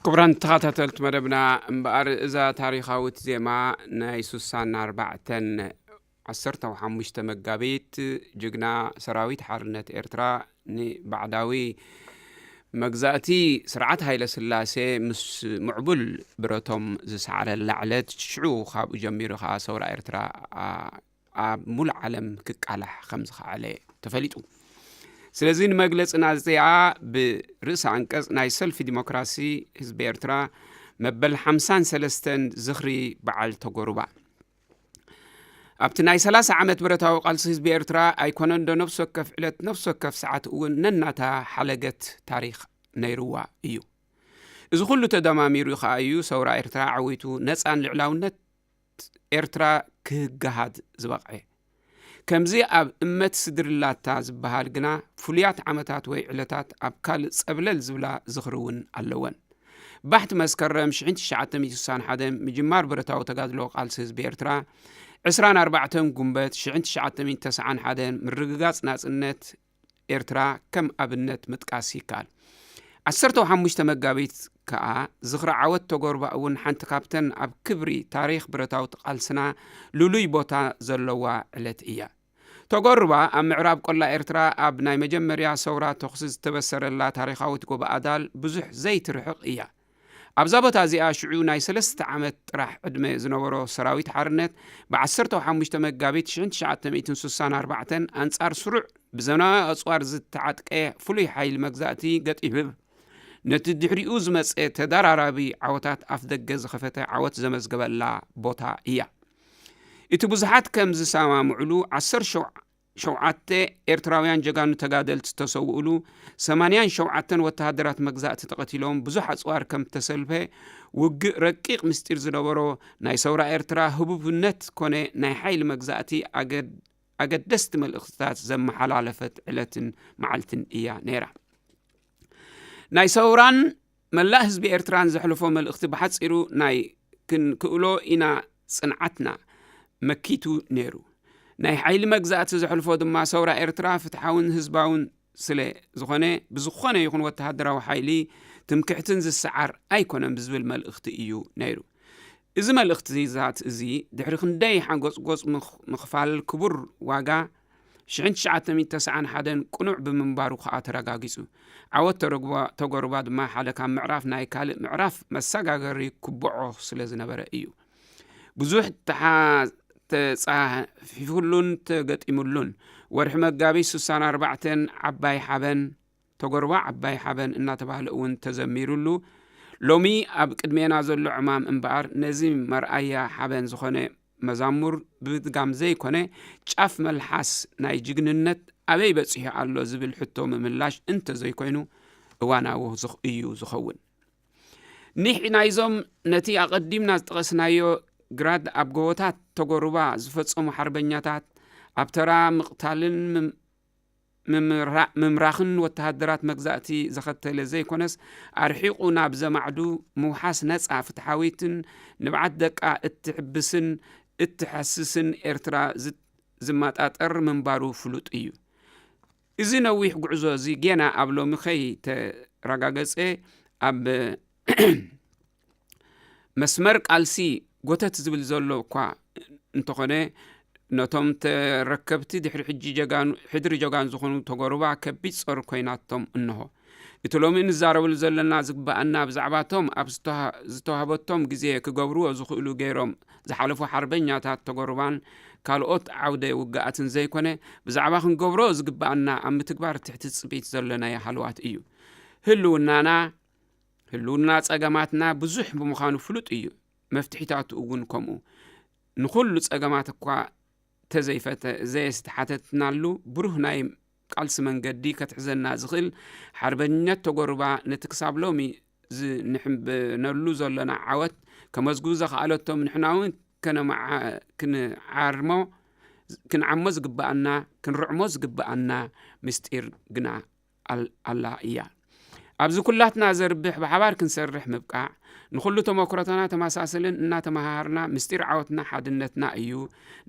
ክቡራን ተኸታተልቲ መደብና፣ እምበኣር እዛ ታሪኻዊት ዜማ ናይ ሱሳን ኣርባዕተን ዓሰርተ ሓሙሽተ መጋቢት፣ ጅግና ሰራዊት ሓርነት ኤርትራ ንባዕዳዊ መግዛእቲ ስርዓት ሃይለ ስላሴ ምስ ምዕቡል ብረቶም ዝሰዓረላ ዕለት፣ ሽዑ ካብኡ ጀሚሩ ኸኣ ሰውራ ኤርትራ፣ ኣ፣ ኣብ ሙሉእ ዓለም ክቃላሕ ከም ዝኸኣለ ተፈሊጡ። ስለዚ ንመግለጽና እዚኣ ብርእሰ ኣንቀጽ ናይ ሰልፊ ዲሞክራሲ ህዝቢ ኤርትራ መበል ሓምሳን ሰለስተን ዝኽሪ በዓል ተጎሩባ፣ ኣብቲ ናይ ሰላሳ ዓመት ብረታዊ ቃልሲ ህዝቢ ኤርትራ ኣይኮነን ዶ ነፍሲ ወከፍ ዕለት፣ ነፍሲ ወከፍ ሰዓት እውን ነናታ ሓለገት ታሪኽ ነይርዋ እዩ። እዚ ኩሉ ተደማሚሩ ከኣ እዩ ሰውራ ኤርትራ ዓዊቱ ነጻን ልዕላውነት ኤርትራ ክህገሃድ ዝበቕዐ። ከምዚ ኣብ እመት ስድርላታ ዝበሃል ግና ፍሉያት ዓመታት ወይ ዕለታት ኣብ ካልእ ጸብለል ዝብላ ዝኽሪ እውን ኣለወን። ባሕቲ መስከረም ሽሕን ትሽዓተ ሚእቲ ስሳን ሓደን ምጅማር ብረታዊ ተጋድሎ ቃልሲ ህዝቢ ኤርትራ፣ ዕስራን ኣርባዕተን ጉንበት ሽሕን ትሽዓተ ሚእቲ ተስዓን ሓደን ምርግጋጽ ናጽነት ኤርትራ ከም ኣብነት ምጥቃስ ይከኣል። ዓሰርተ ሓሙሽተ መጋቢት ከኣ ዝኽሪ ዓወት ተጎርባ እውን ሓንቲ ካብተን ኣብ ክብሪ ታሪኽ ብረታዊ ቃልስና ልሉይ ቦታ ዘለዋ ዕለት እያ። ተጎርባ ኣብ ምዕራብ ቆላ ኤርትራ ኣብ ናይ መጀመርያ ሰውራ ተኹሲ ዝተበሰረላ ታሪኻዊት ጎቦ ኣዳል ብዙሕ ዘይትርሕቕ እያ። ኣብዛ ቦታ እዚኣ ሽዑ ናይ ሰለስተ ዓመት ጥራሕ ዕድመ ዝነበሮ ሰራዊት ሓርነት ብ ዓሰርተ ሓሙሽተ መጋቢት ሽሕን ትሽዓተ ሚእትን ስሳን ኣርባዕተን ኣንጻር ስሩዕ ብዘመናዊ ኣጽዋር ዝተዓጥቀ ፍሉይ ሓይሊ መግዛእቲ ገጢሙ፣ ነቲ ድሕሪኡ ዝመጸ ተደራራቢ ዓወታት ኣፍደገ ዝኸፈተ ዓወት ዘመዝገበላ ቦታ እያ። እቲ ብዙሓት ከም ዝሰማምዕሉ ዓሰርተ ሸውዓተ ኤርትራውያን ጀጋኑ ተጋደልቲ ዝተሰውእሉ፣ ሰማንያን ሸውዓተን ወተሃደራት መግዛእቲ ተቐቲሎም፣ ብዙሕ ኣጽዋር ከም እተሰልፈ፣ ውግእ ረቂቕ ምስጢር ዝነበሮ፣ ናይ ሰውራ ኤርትራ ህቡብነት ኮነ ናይ ሓይሊ መግዛእቲ ኣገድ-፣ ኣገደስቲ መልእኽትታት ዘመሓላለፈት ዕለትን መዓልትን እያ ነይራ። ናይ ሰውራን መላእ ህዝቢ ኤርትራን ዘሕልፎ መልእኽቲ ብሓጺሩ ናይ ክንክእሎ ኢና ጽንዓትና መኪቱ ነይሩ። ናይ ሓይሊ መግዛእቲ ዘሕልፎ ድማ ሰውራ ኤርትራ ፍትሓውን ህዝባውን ስለ ዝኾነ፣ ብዝኾነ ይኹን ወተሃደራዊ ሓይሊ ትምክሕትን ዝሰዓር ኣይኮነን ብዝብል መልእኽቲ እዩ ነይሩ። እዚ መልእኽትታት እዚ ድሕሪ ክንደይ ሓጎጽጎጽ ምኽ-፣ ምኽፋል ክቡር ዋጋ፣ ሽሕን ትሽዓተ ሚእቲ ተስዓን ሓደን ቅኑዕ ብምንባሩ ከኣ ተረጋጊጹ። ዓወት ተረግባ-፣ ተጎርባ ድማ ሓደ ካብ ምዕራፍ ናይ ካልእ ምዕራፍ መሰጋገሪ ክብዖ ስለ ዝነበረ እዩ። ብዙሕ ተሓ-፣ ተጻሒፉሉን ተገጢሙሉን። ወርሒ መጋቢት ስሳን ኣርባዕተን ዓባይ ሓበን፣ ተጎርባ ዓባይ ሓበን እናተባህለ እውን ተዘሚሩሉ። ሎሚ ኣብ ቅድሜና ዘሎ ዕማም እምበኣር ነዚ መርኣያ ሓበን ዝኾነ መዛሙር ብምድጋም ዘይኮነ፣ ጫፍ መልሓስ ናይ ጅግንነት ኣበይ በጺሑ ኣሎ ዝብል ሕቶ ምምላሽ እንተዘይኮይኑ እዋናዊ ዝኽ-፣ እዩ ዝኸውን። ኒሕ ናይዞም ነቲ ኣቐዲምና ዝጠቐስናዮ ግራድ ኣብ ጎቦታት ተጎሩባ ዝፈጸሙ ሓርበኛታት ኣብ ተራ ምቕታልን ምም-፣ ምምራ-፣ ምምራኽን ወተሃደራት መግዛእቲ ዘኸተለ ዘይኮነስ፣ ኣርሒቑ ናብ ዘማዕዱ ምውሓስ ነጻ፣ ፍትሓዊትን ንብዓት ደቃ እትሕብስን እትሐስስን ኤርትራ ዝ-፣ ዝመጣጠር ምንባሩ ፍሉጥ እዩ። እዚ ነዊሕ ጉዕዞ እዚ ጌና ኣብ ሎሚ ከይተረጋገጸ፣ ኣብ መስመር ቃልሲ ጎተት ዝብል ዘሎ እኳ እንተኾነ፣ ነቶም ተረከብቲ ድሕሪ ሕጂ ጀጋኑ፣ ሕድሪ ጀጋኑ ዝኾኑ ተጎሩባ ከቢድ ጾር ኮይናቶም እንሆ። እቲ ሎሚ እንዛረበሉ ዘለና ዝግበኣና ብዛዕባቶም ኣብ ዝተዋ-፣ ዝተዋህበቶም ግዜ ክገብርዎ ዝኽእሉ ገይሮም ዝሓለፉ ሓርበኛታት ተጎሩባን ካልኦት ዓውደ ውግኣትን ዘይኮነ፣ ብዛዕባ ክንገብሮ ዝግበኣና ኣብ ምትግባር ትሕቲ ትጽቢት ዘለናዮ ሃለዋት እዩ። ህልውናና፣ ህልውና ጸገማትና ብዙሕ ብምዃኑ ፍሉጥ እዩ። መፍትሒታቱ እውን ከምኡ። ንኹሉ ጸገማት እኳ ተዘይፈተ-፣ ዘየስተሓተትናሉ ብሩህ ናይ ቃልሲ መንገዲ ከትሕዘና ዝኽእል ሓርበኝነት ተጎሩባ ነቲ ክሳብ ሎሚ ዝንሕበነሉ ዘሎና ዓወት ከመዝግቡ ዘኽኣለቶም ንሕና እውን ከነመዓ-፣ ክንዓርሞ፣ ክንዓሞ ዝግበኣና፣ ክንርዕሞ ዝግበኣና ምስጢር ግና ኣል-፣ ኣላ እያ። ኣብዚ ኩላትና ዘርብሕ ብሓባር ክንሰርሕ ምብቃዕ፣ ንኹሉ ተመክሮታና ተመሳስልን እናተመሃሃርና ምስጢር ዓወትና ሓድነትና እዩ።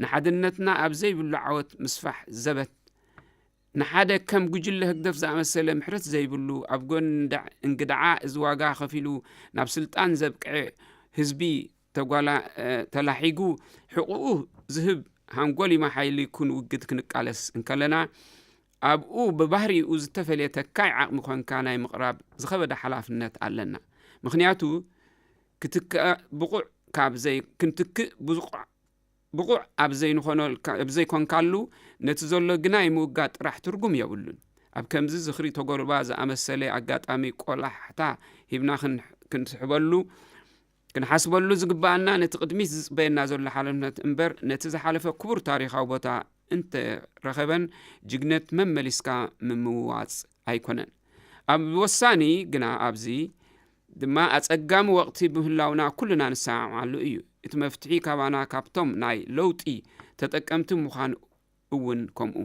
ንሓድነትና ኣብ ዘይብሉ ዓወት ምስፋሕ ዘበት ንሓደ ከም ጉጅለ ህግደፍ ዝኣመሰለ ምሕረት ዘይብሉ፣ ኣብ ጎኒ እንዳ-፣ እንግድዓ እዚ ዋጋ ከፊሉ ናብ ስልጣን ዘብቅዐ ህዝቢ ተጓላ-፣ እ፣ ተላሒጉ ሕቑኡ ዝህብ ሃንጎሊማ ሓይሊ ክንውግድ ክንቃለስ እንከለና፣ ኣብኡ ብባህሪኡ ዝተፈልየ ተካይ ዓቕሚ ኮንካ ናይ ምቕራብ ዝኸበደ ሓላፍነት ኣለና። ምኽንያቱ፣ ክትክእ ብቑዕ ካብ ዘይ-፣ ክንትክእ ብቑዕ ብቑዕ ኣብ ዘይንኾነልካ-፣ ኣብ ዘይኮንካሉ፣ ነቲ ዘሎ ግናይ ምውጋድ ጥራሕ ትርጉም የብሉን። ኣብ ከምዚ ዝኽሪ ተጎርባ ዝኣመሰለ ኣጋጣሚ ቆላሕታ ሂብና ክን-፣ ክንስሕበሉ፣ ክንሓስበሉ ዝግብኣና፣ ነቲ ቅድሚት ዝጽበየና ዘሎ ሓላፍነት እምበር፣ ነቲ ዝሓለፈ ክቡር ታሪኻዊ ቦታ እንተረኸበን ጅግነት መመሊስካ ምምዋጽ ኣይኮነን። ኣብ ወሳኒ ግና ኣብዚ ድማ ኣጸጋሚ ወቕቲ ምህላውና ኩልና ንሰማማዓሉ እዩ። እቲ መፍትሒ ካባና ካብቶም ናይ ለውጢ ተጠቀምቲ ምዃን እውን ከምኡ።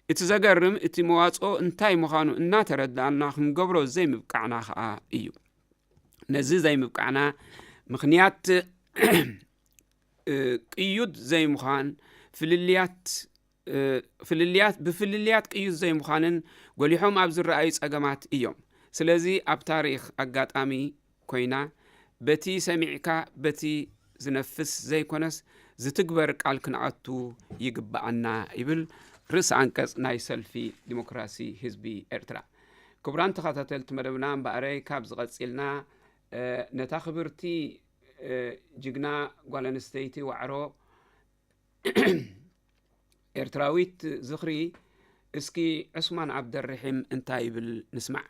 እቲ ዘገርም እቲ መዋጽኦ እንታይ ምዃኑ እናተረዳእና ክንገብሮ ዘይምብቃዕና ከኣ እዩ። ነዚ ዘይምብቃዕና ምኽንያት፣ እ፣ ቅዩድ ዘይምዃን፣ ፍልልያት፣ እ፣ ፍልልያት፣ ብፍልልያት ቅዩድ ዘይምዃንን ጎሊሖም ኣብ ዝረኣዩ ጸገማት እዮም። ስለዚ ኣብ ታሪኽ ኣጋጣሚ ኮይና፣ በቲ ሰሚዕካ በቲ ዝነፍስ ዘይኮነስ ዝትግበር ቃል ክንኣቱ ይግብኣና ይብል ርእሲ ኣንቀጽ ናይ ሰልፊ ዲሞክራሲ ህዝቢ ኤርትራ። ክቡራን ተኸታተልቲ መደብና፣ እምበኣረይ ካብ ዝቐጺልና፣ እ፣ ነታ ክብርቲ፣ እ፣ ጅግና ጓል ኣንስተይቲ ዋዕሮ ኤርትራዊት ዝኽሪ፣ እስኪ ዑስማን ዓብደርሒም እንታይ ይብል ንስማዕ።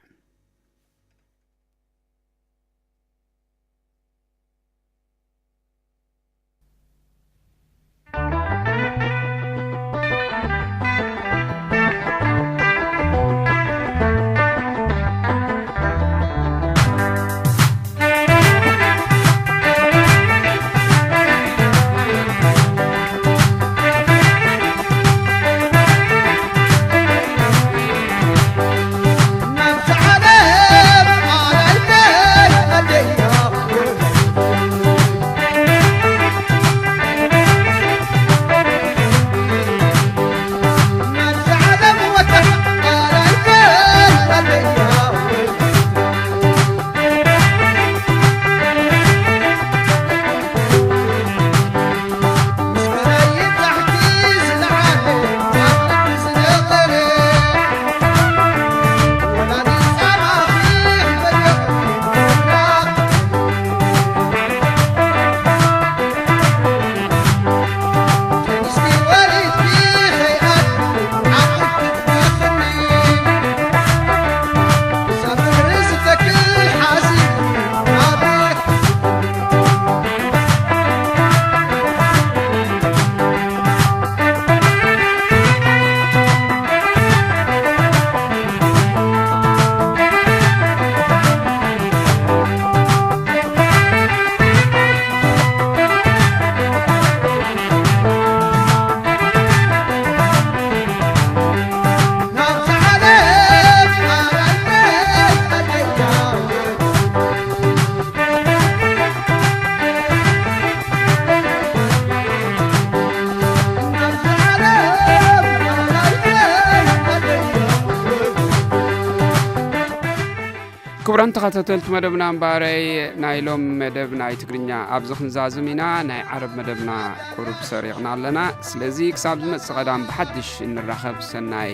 ክቡራን ተኸታተልቲ መደብና፣ እምበኣረይ ናይ ሎም መደብ ናይ ትግርኛ ኣብዚ ክንዛዝም ኢና። ናይ ዓረብ መደብና ቁሩብ ሰሪቕና ኣለና። ስለዚ ክሳብ ዝመጽእ ቀዳም ብሓድሽ እንራኸብ። ሰናይ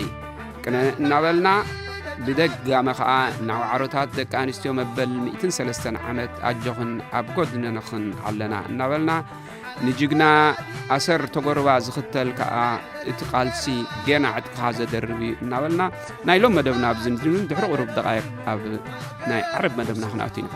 ቅነ እናበልና፣ ብደጋመ ኸኣ ንዋዕሮታት ደቂ ኣንስትዮ መበል ሚእትን ሰለስተን ዓመት ኣጆኽን ኣብ ጎድንኽን ኣለና እናበልና፣ ንጅግና ኣሰር ተጎርባ ዝኽተል ከኣ እቲ ቃልሲ ጌና ዕጥቅኻ ዘደርብ እዩ እናበልና፣ ናይ ሎም መደብና ኣብዚ ንድምድም። ድሕሪ ቁሩብ ደቓይቕ ኣብ ናይ ዓረብ መደብና ክንኣቱ ኢና።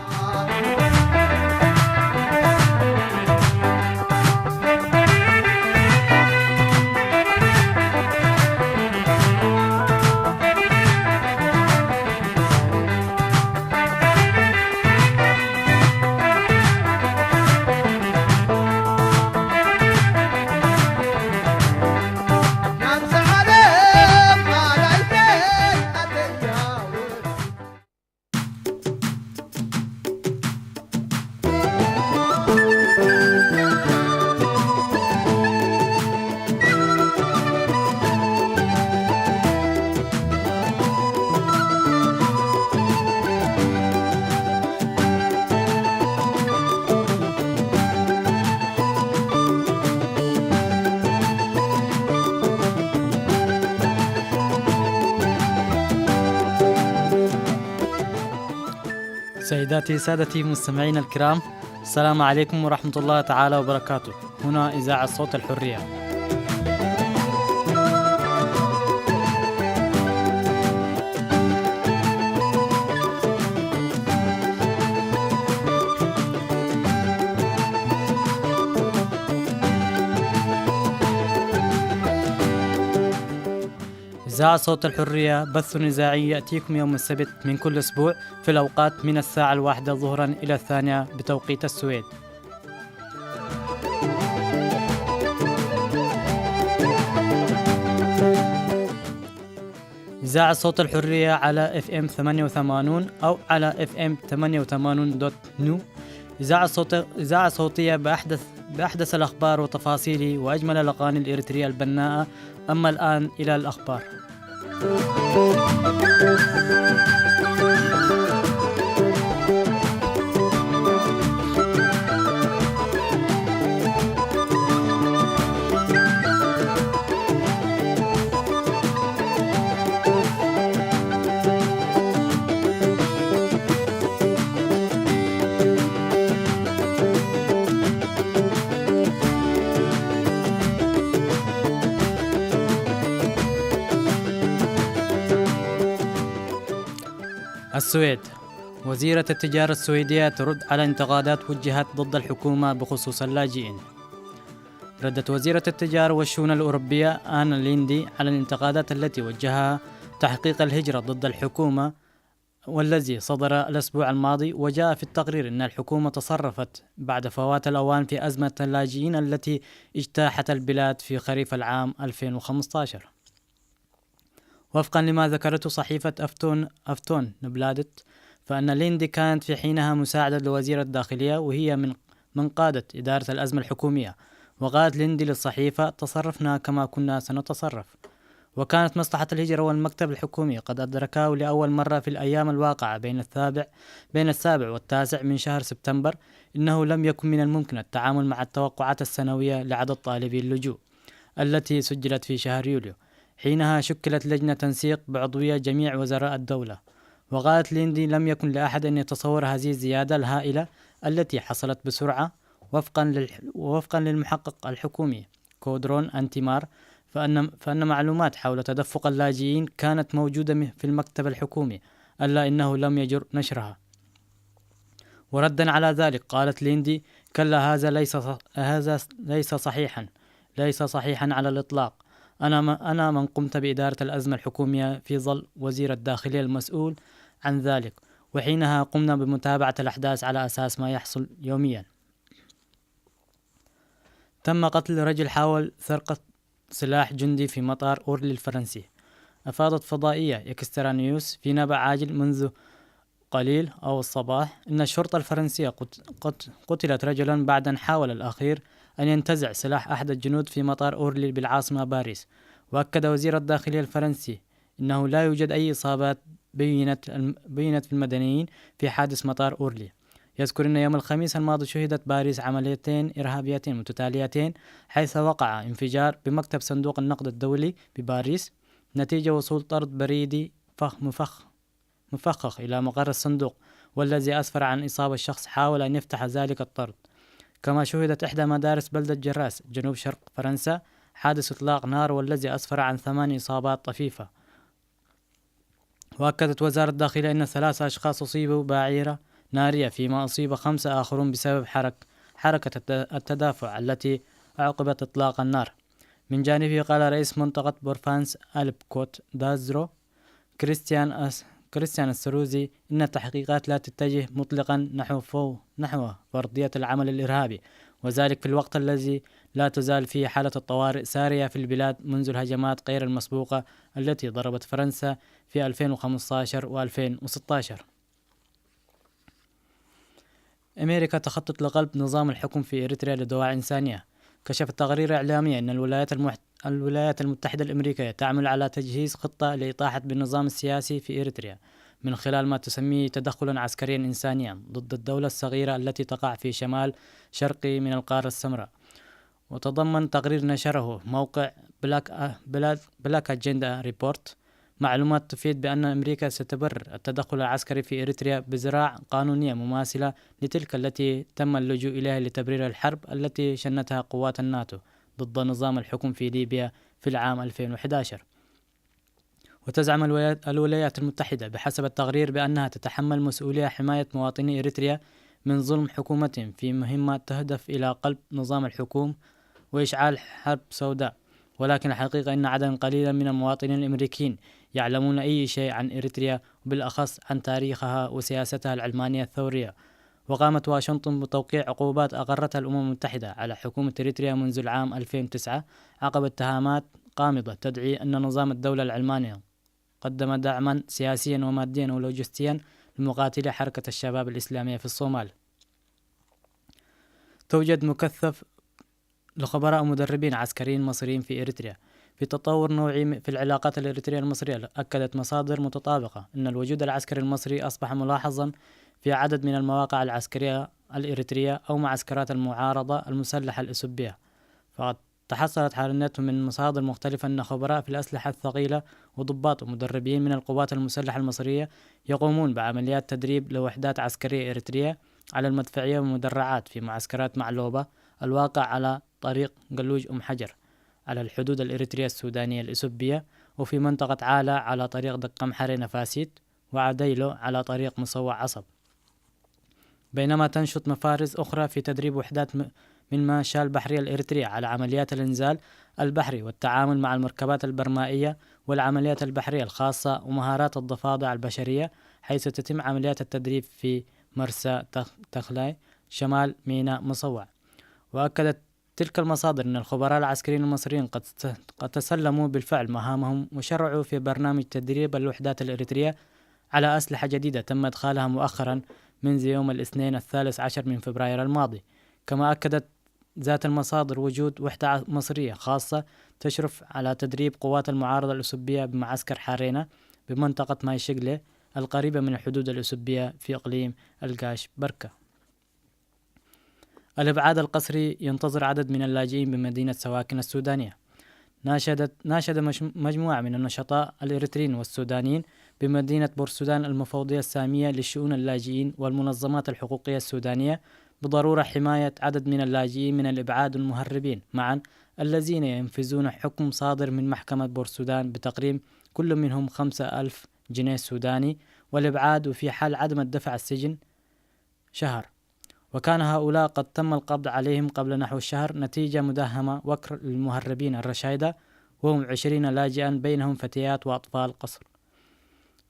سيداتي سادتي مستمعينا الكرام، السلام عليكم ورحمة الله تعالى وبركاته. هنا إذاعة صوت الحرية. إذاعة صوت الحرية، بث إذاعي يأتيكم يوم السبت من كل أسبوع في الأوقات من الساعة الواحدة ظهرا إلى الثانية بتوقيت السويد. إذاعة صوت الحرية على إف إم ثمانية وثمانين أو على إف إم ثمانية وثمانين دوت نو. إذاعة صوت-، إذاعة صوتية بأحدث، بأحدث الأخبار وتفاصيله وأجمل الأغاني الإريترية البناءة. أما الآن إلى الأخبار. السويد، وزيرة التجارة السويدية ترد على انتقادات وجهت ضد الحكومة بخصوص اللاجئين. ردت وزيرة التجارة والشؤون الأوروبية آنا ليندي على الانتقادات التي وجهها تحقيق الهجرة ضد الحكومة، والذي صدر الأسبوع الماضي، وجاء في التقرير أن الحكومة تصرفت بعد فوات الأوان في أزمة اللاجئين التي اجتاحت البلاد في خريف العام ألفين وخمستاشر. وفقًا لما ذكرته صحيفة أفتون، أفتون نبلادت، فأن ليندي كانت في حينها مساعدة لوزير الداخلية، وهي من، من قادت إدارة الأزمة الحكومية. وقالت ليندي للصحيفة: "تصرفنا كما كنا سنتصرف." وكانت مصلحة الهجرة والمكتب الحكومي قد أدركاه لأول مرة في الأيام الواقعة بين السابع، بين السابع والتاسع من شهر سبتمبر، إنه لم يكن من الممكن التعامل مع التوقعات السنوية لعدد طالبي اللجوء التي سجلت في شهر يوليو. حينها شكلت لجنة تنسيق بعضوية جميع وزراء الدولة، وقالت ليندي: "لم يكن لأحد أن يتصور هذه الزيادة الهائلة التي حصلت بسرعة." وفقًا للح-، ووفقًا للمحقق الحكومي كودرون أنتيمار، فأن، فأن معلومات حول تدفق اللاجئين كانت موجودة م-، في المكتب الحكومي، ألا إنه لم يجر نشرها. وردا على ذلك قالت ليندي: "كلا، هذا ليس ص-، هذا س-، ليس صحيحا، ليس صحيحا على الإطلاق. أنا م-، أنا من قمت بإدارة الأزمة الحكومية في ظل وزير الداخلية المسؤول عن ذلك، وحينها قمنا بمتابعة الأحداث على أساس ما يحصل يوميا." تم قتل رجل حاول سرقة سلاح جندي في مطار أورلي الفرنسي. أفادت فضائية إكسترا نيوز في نبأ عاجل منذ قليل أو الصباح إن الشرطة الفرنسية قت-، قت-، قتلت رجلا بعد أن حاول الأخير أن ينتزع سلاح أحد الجنود في مطار أورلي بالعاصمة باريس. وأكد وزير الداخلية الفرنسي إنه لا يوجد أي إصابات بينت الم-، بينت في المدنيين في حادث مطار أورلي. يذكر أن يوم الخميس الماضي شهدت باريس عمليتين إرهابيتين متتاليتين، حيث وقع انفجار بمكتب صندوق النقد الدولي بباريس نتيجة وصول طرد بريدي فخ-، مفخ-، مفخخ إلى مقر الصندوق، والذي أسفر عن إصابة شخص حاول أن يفتح ذلك الطرد. كما شهدت إحدى مدارس بلدة جراس جنوب شرق فرنسا حادث إطلاق نار، والذي أسفر عن ثمان إصابات طفيفة. وأكدت وزارة الداخلية أن ثلاثة أشخاص أصيبوا بعيرة نارية، فيما أصيب خمسة آخرون بسبب حرك-، حركة الت-، التدافع التي أعقبت إطلاق النار. من جانبه قال رئيس منطقة بورفانس ألب كوت دازرو كريستيان أس-، كريستيان السروزي إن التحقيقات لا تتجه مطلقا نحو فو-، نحو فرضية العمل الإرهابي، وذلك في الوقت الذي لا تزال فيه حالة الطوارئ سارية في البلاد منذ الهجمات غير المسبوقة التي ضربت فرنسا في ألفين وخمستاشر وألفين وستاشر. أمريكا تخطط لقلب نظام الحكم في إريتريا لدواعي إنسانية. كشفت تقارير إعلامية أن الولايات المحت-، الولايات المتحدة الأمريكية تعمل على تجهيز خطة لإطاحة بالنظام السياسي في إريتريا من خلال ما تسميه تدخلا عسكريا إنسانيا ضد الدولة الصغيرة التي تقع في شمال شرقي من القارة السمراء. وتضمن تقرير نشره موقع بلاك، بلاك، بلاك أجندا ريبورت معلومات تفيد بأن أمريكا ستبرر التدخل العسكري في إريتريا بذراع قانونية مماثلة لتلك التي تم اللجوء إليها لتبرير الحرب التي شنتها قوات الناتو ضد نظام الحكم في ليبيا في العام ألفين وحداشر. وتزعم الولايات المتحدة بحسب التقرير بأنها تتحمل مسؤولية حماية مواطني إريتريا من ظلم حكومتهم في مهمة تهدف إلى قلب نظام الحكوم وإشعال حرب سوداء. ولكن الحقيقة أن عددا قليلا من المواطنين الأمريكيين يعلمون أي شيء عن إريتريا، وبالأخص عن تاريخها وسياستها العلمانية الثورية. وقامت واشنطن بتوقيع عقوبات أقرتها الأمم المتحدة على حكومة إريتريا منذ العام ألفين وتسعة عقب اتهامات قامضة تدعي أن نظام الدولة العلماني قدم دعما سياسيا وماديا ولوجستيا لمقاتلي حركة الشباب الإسلامية في الصومال. توجد مكثف لخبراء ومدربين عسكريين مصريين في إريتريا. في تطور نوعي في العلاقات الإريترية المصرية، أكدت مصادر متطابقة أن الوجود العسكري المصري أصبح ملاحظا في عدد من المواقع العسكرية الإريترية أو معسكرات المعارضة المسلحة الإثيوبية. فقد تحصلت حارنته من مصادر مختلفة أن خبراء في الأسلحة الثقيلة وضباط ومدربين من القوات المسلحة المصرية يقومون بعمليات تدريب لوحدات عسكرية إريترية على المدفعية ومدرعات في معسكرات معلوبة الواقع على طريق قلوج أم حجر على الحدود الإريترية السودانية الإثيوبية، وفي منطقة عالة على طريق دقمحري نفاسيت، وعديلو على طريق مصوع عصب. بينما تنشط مفارز أخرى في تدريب وحدات من ماشاء البحرية الإريترية على عمليات الإنزال البحري والتعامل مع المركبات البرمائية والعمليات البحرية الخاصة ومهارات الضفادع البشرية، حيث تتم عمليات التدريب في مرسى تخلاي شمال ميناء مصوع. وأكدت تلك المصادر أن الخبراء العسكريين المصريين قد قد تسلموا بالفعل مهامهم وشرعوا في برنامج تدريب الوحدات الإريترية على أسلحة جديدة تم إدخالها مؤخرا منذ يوم الاثنين الثالث عشر من فبراير الماضي. كما أكدت ذات المصادر وجود وحدة مصرية خاصة تشرف على تدريب قوات المعارضة الأسبية بمعسكر حارينا بمنطقة مايشقلة القريبة من الحدود الأسبية في إقليم القاش بركة. الإبعاد القسري ينتظر عدد من اللاجئين بمدينة سواكن السودانية. ناشدت ناشد مجموعة من النشطاء الإريتريين والسودانيين بمدينة بورسودان المفوضية السامية لشؤون اللاجئين والمنظمات الحقوقية السودانية بضرورة حماية عدد من اللاجئين من الإبعاد والمهربين معا، الذين ينفذون حكم صادر من محكمة بورسودان بتقريم كل منهم خمسة ألف جنيه سوداني والإبعاد، وفي حال عدم الدفع السجن شهر. وكان هؤلاء قد تم القبض عليهم قبل نحو الشهر نتيجة مداهمة وكر للمهربين الرشايدة، وهم عشرين لاجئا بينهم فتيات وأطفال قصر.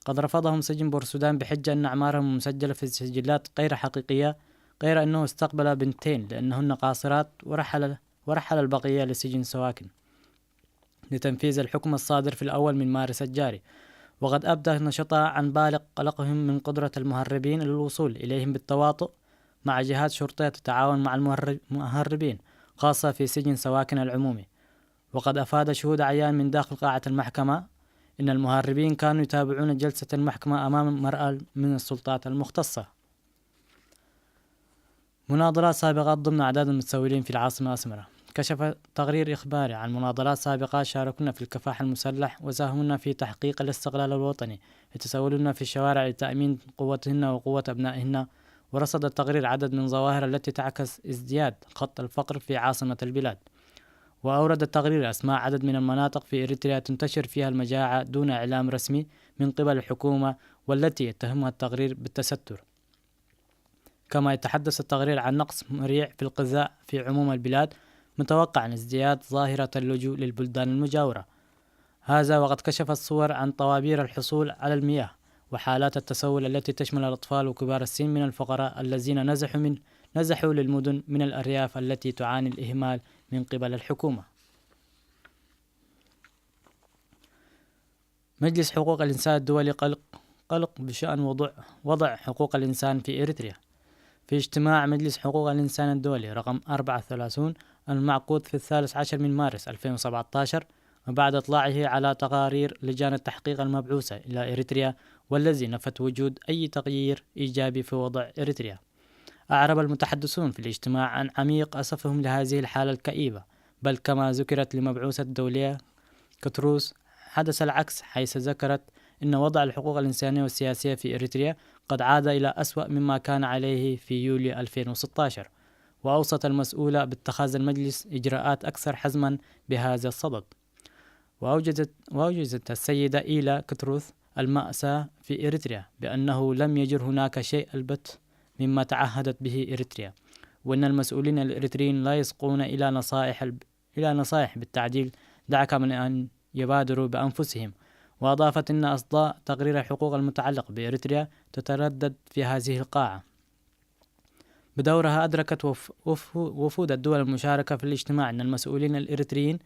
قد رفضهم سجن بورسودان بحجة أن أعمارهم مسجلة في السجلات غير حقيقية، غير أنه استقبل بنتين لأنهن قاصرات، ورحل ورحل البقية لسجن سواكن لتنفيذ الحكم الصادر في الأول من مارس الجاري. وقد أبدى النشطاء عن بالغ قلقهم من قدرة المهربين للوصول إليهم بالتواطؤ مع جهات شرطية تتعاون مع المهربين، خاصة في سجن سواكن العمومي. وقد أفاد شهود عيان من داخل قاعة المحكمة إن المهربين كانوا يتابعون جلسة المحكمة أمام مرأى من السلطات المختصة. مناضلات سابقات ضمن أعداد المتسولين في العاصمة أسمرة. كشف تقرير إخباري عن مناضلات سابقات شاركن في الكفاح المسلح وساهمن في تحقيق الاستقلال الوطني، يتسولن في الشوارع لتأمين قوتهن وقوة أبنائهن. ورصد التقرير عدد من ظواهر التي تعكس ازدياد خط الفقر في عاصمة البلاد. وأورد التقرير أسماء عدد من المناطق في إريتريا تنتشر فيها المجاعة دون إعلام رسمي من قبل الحكومة، والتي يتهمها التقرير بالتستر. كما يتحدث التقرير عن نقص مريع في الغذاء في عموم البلاد، متوقعا ازدياد ظاهرة اللجوء للبلدان المجاورة. هذا وقد كشف الصور عن طوابير الحصول على المياه وحالات التسول التي تشمل الأطفال وكبار السن من الفقراء الذين نزحوا من نزحوا للمدن من الأرياف التي تعاني الإهمال من قبل الحكومة. مجلس حقوق الإنسان الدولي قلق قلق بشأن وضع وضع حقوق الإنسان في إريتريا. في اجتماع مجلس حقوق الإنسان الدولي رقم أربعة وثلاثون المعقود في الثالث عشر من مارس ألفين وسبعتاشر، وبعد إطلاعه على تقارير لجان التحقيق المبعوثة إلى إريتريا، والذي نفت وجود أي تغيير إيجابي في وضع إريتريا. أعرب المتحدثون في الاجتماع عن عميق أسفهم لهذه الحالة الكئيبة، بل كما ذكرت لمبعوثة الدولية كتروس حدث العكس، حيث ذكرت أن وضع الحقوق الإنسانية والسياسية في إريتريا قد عاد إلى أسوأ مما كان عليه في يوليو ألفين وستاشر، وأوصت المسؤولة باتخاذ المجلس إجراءات أكثر حزما بهذا الصدد. وأوجزت، وأوجزت السيدة إيلا كتروث المأساة في إريتريا بأنه لم يجر هناك شيء البت مما تعهدت به إريتريا، وأن المسؤولين الإريتريين لا يسقون إلى نصائح الب-، إلى نصائح بالتعديل، دعك من أن يبادروا بأنفسهم. وأضافت أن أصداء تقرير الحقوق المتعلق بإريتريا تتردد في هذه القاعة. بدورها أدركت وف-، وف-، وفود الدول المشاركة في الاجتماع أن المسؤولين الإريتريين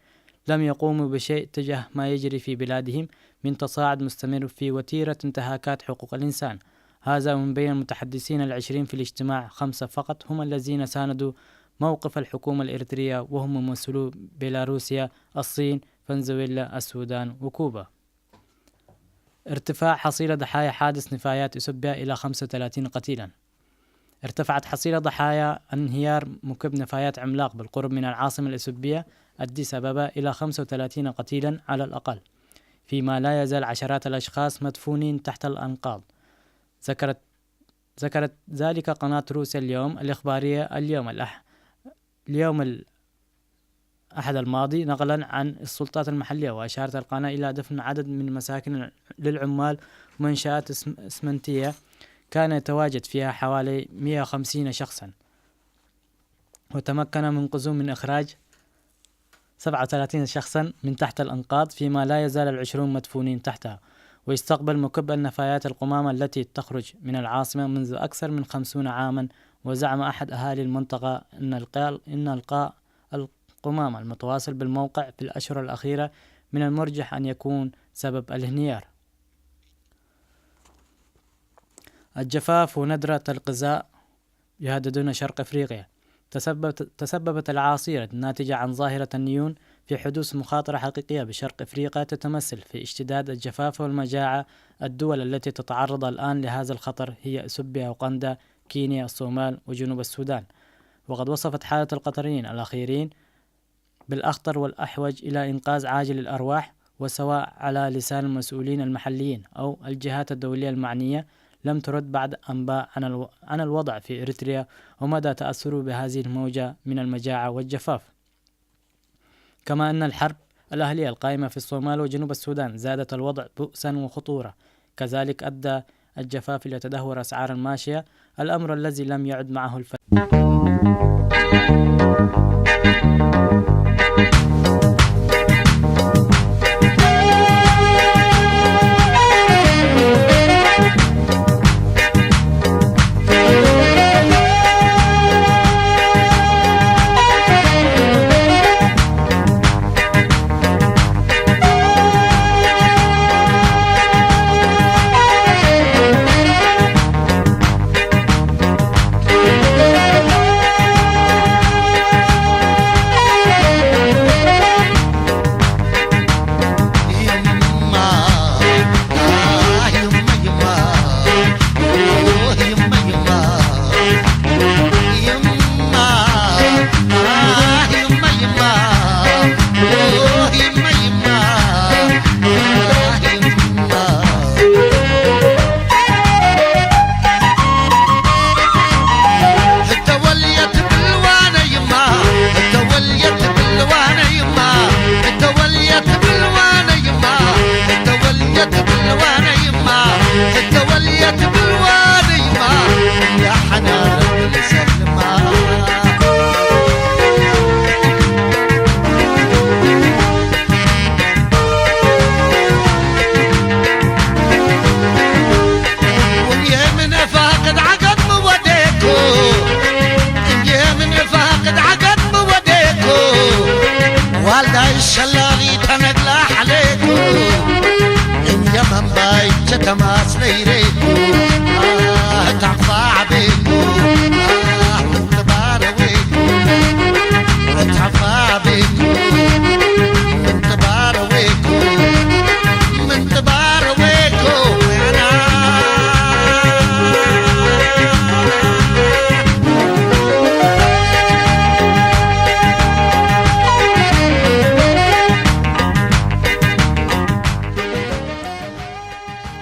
لم يقوموا بشيء تجاه ما يجري في بلادهم من تصاعد مستمر في وتيرة انتهاكات حقوق الإنسان. هذا ومن بين المتحدثين العشرين في الاجتماع، خمسة فقط هم الذين ساندوا موقف الحكومة الإريترية، وهم ممثلو بيلاروسيا، الصين، فنزويلا، السودان وكوبا. ارتفاع حصيلة ضحايا حادث نفايات إثيوبيا إلى خمسة وثلاثين قتيلا. ارتفعت حصيلة ضحايا انهيار مكب نفايات عملاق بالقرب من العاصمة الإثيوبية أديس أبابا إلى خمسة وثلاثين قتيلا على الأقل، فيما لا يزال عشرات الأشخاص مدفونين تحت الأنقاض. ذكرت، ذكرت ذلك قناة روسيا اليوم الإخبارية اليوم الأح-، اليوم الأحد الماضي، نقلا عن السلطات المحلية. وأشارت القناة إلى دفن عدد من مساكن للعمال ومنشآت إسم-، إسمنتية كان يتواجد فيها حوالي مئة وخمسين شخصا، وتمكن منقذون من إخراج سبعة وثلاثين شخصا من تحت الأنقاض، فيما لا يزال العشرون مدفونين تحتها. ويستقبل مكب النفايات القمامة التي تخرج من العاصمة منذ أكثر من خمسين عاما. وزعم أحد أهالي المنطقة أن القاء، أن القاء القمامة المتواصل بالموقع في الأشهر الأخيرة من المرجح أن يكون سبب الانهيار. الجفاف وندرة الغذاء يهددون شرق إفريقيا. تسببت، تسببت العاصيرة الناتجة عن ظاهرة النيون في حدوث مخاطرة حقيقية بشرق إفريقيا، تتمثل في اشتداد الجفاف والمجاعة. الدول التي تتعرض الآن لهذا الخطر هي إثيوبيا، أوغندا، كينيا، الصومال وجنوب السودان. وقد وصفت حالة القطريين الأخيرين بالأخطر والأحوج إلى إنقاذ عاجل الأرواح، وسواء على لسان المسؤولين المحليين أو الجهات الدولية المعنية، لم ترد بعد أنباء عن الو-، عن الوضع في إريتريا ومدى تأثره بهذه الموجة من المجاعة والجفاف. كما أن الحرب الأهلية القائمة في الصومال وجنوب السودان زادت الوضع بؤسا وخطورة. كذلك أدى الجفاف إلى تدهور أسعار الماشية، الأمر الذي لم يعد معه الفريق.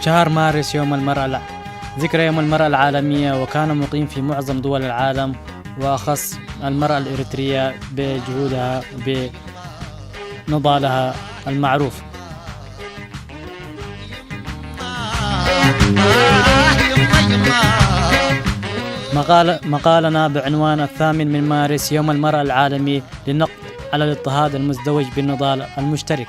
شهر مارس يوم المرأة الع-، ذكرى يوم المرأة العالمية، وكان مقيم في معظم دول العالم، وأخص المرأة الإريترية بجهودها بنضالها المعروف. مقال-، مقالنا بعنوان الثامن من مارس يوم المرأة العالمي للنقد على الاضطهاد المزدوج بالنضال المشترك.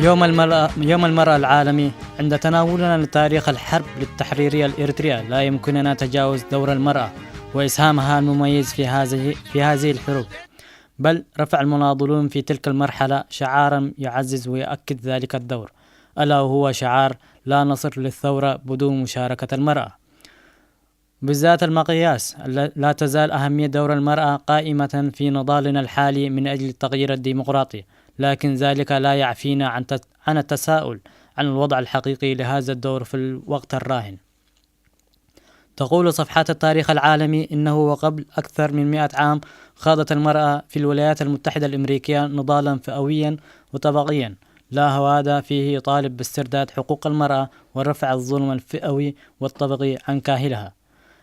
يوم المرأة، يوم المرأة العالمي. عند تناولنا لتاريخ الحرب التحريرية الإريترية، لا يمكننا تجاوز دور المرأة وإسهامها المميز في هذه، في هذه الحروب، بل رفع المناضلون في تلك المرحلة شعارا يعزز ويؤكد ذلك الدور، ألا وهو شعار: "لا نصر للثورة بدون مشاركة المرأة". بذات المقياس، لا، لا تزال أهمية دور المرأة قائمة في نضالنا الحالي من أجل التغيير الديمقراطي، لكن ذلك لا يعفينا عن تس-، عن التساؤل عن الوضع الحقيقي لهذا الدور في الوقت الراهن. تقول صفحات التاريخ العالمي إنه وقبل أكثر من مئة عام خاضت المرأة في الولايات المتحدة الأمريكية نضالا فئويا وطبقيا لا هوادة فيه يطالب باسترداد حقوق المرأة ورفع الظلم الفئوي والطبقي عن كاهلها.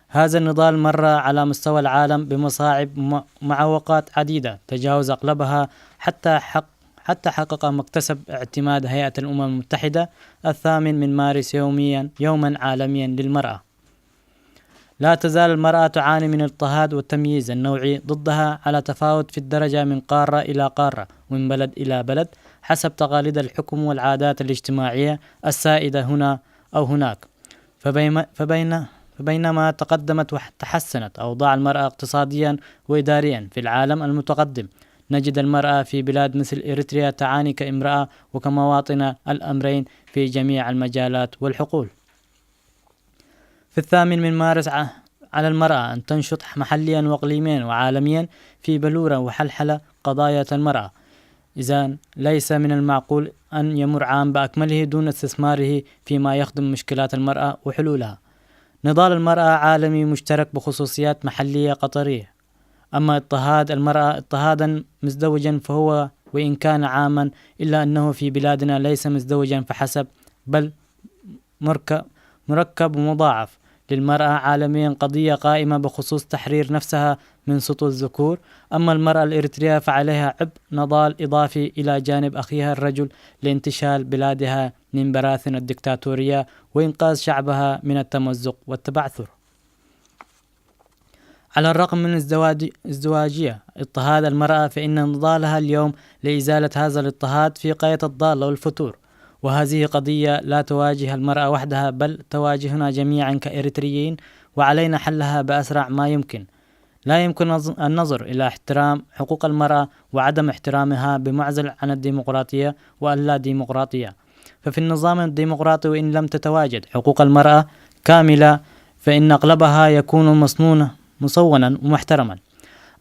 هذا النضال مر على مستوى العالم بمصاعب م-، معوقات عديدة تجاوز أغلبها، حتى حق-، حتى حقق مكتسب اعتماد هيئة الأمم المتحدة الثامن من مارس يوميا، يوما عالميا للمرأة. لا تزال المرأة تعاني من الاضطهاد والتمييز النوعي ضدها على تفاوت في الدرجة من قارة إلى قارة، ومن بلد إلى بلد، حسب تقاليد الحكم والعادات الاجتماعية السائدة هنا أو هناك. فبيم-، فبين-، فبينما تقدمت وتحسنت أوضاع المرأة اقتصاديا وإداريا في العالم المتقدم، نجد المرأة في بلاد مثل إريتريا تعاني كامرأة وكمواطنة الأمرين في جميع المجالات والحقول. في الثامن من مارس ع-، على المرأة أن تنشط محليا وإقليميا وعالميا في بلورة وحلحلة قضايا المرأة، إذا ليس من المعقول أن يمر عام بأكمله دون استثماره فيما يخدم مشكلات المرأة وحلولها. نضال المرأة عالمي مشترك بخصوصيات محلية قطرية. أما اضطهاد المرأة اضطهادا مزدوجا فهو، وإن كان عاما، إلا أنه في بلادنا ليس مزدوجا فحسب، بل مرك-، مركب ومضاعف. للمرأة عالميا قضية قائمة بخصوص تحرير نفسها من سطو الذكور. أما المرأة الإريترية فعليها عبء نضال إضافي إلى جانب أخيها الرجل لانتشال بلادها من براثن الدكتاتورية وإنقاذ شعبها من التمزق والتبعثر. على الرغم من ازدواج-، ازدواجية اضطهاد المرأة، فإن نضالها اليوم لإزالة هذا الاضطهاد في غاية الضالة والفتور، وهذه قضية لا تواجه المرأة وحدها، بل تواجهنا جميعا كإريتريين، وعلينا حلها بأسرع ما يمكن. لا يمكن نظ-، النظر إلى احترام حقوق المرأة وعدم احترامها بمعزل عن الديمقراطية واللا ديمقراطية. ففي النظام الديمقراطي، وإن لم تتواجد حقوق المرأة كاملة، فإن أغلبها يكون مصنونة، مصونا ومحترما.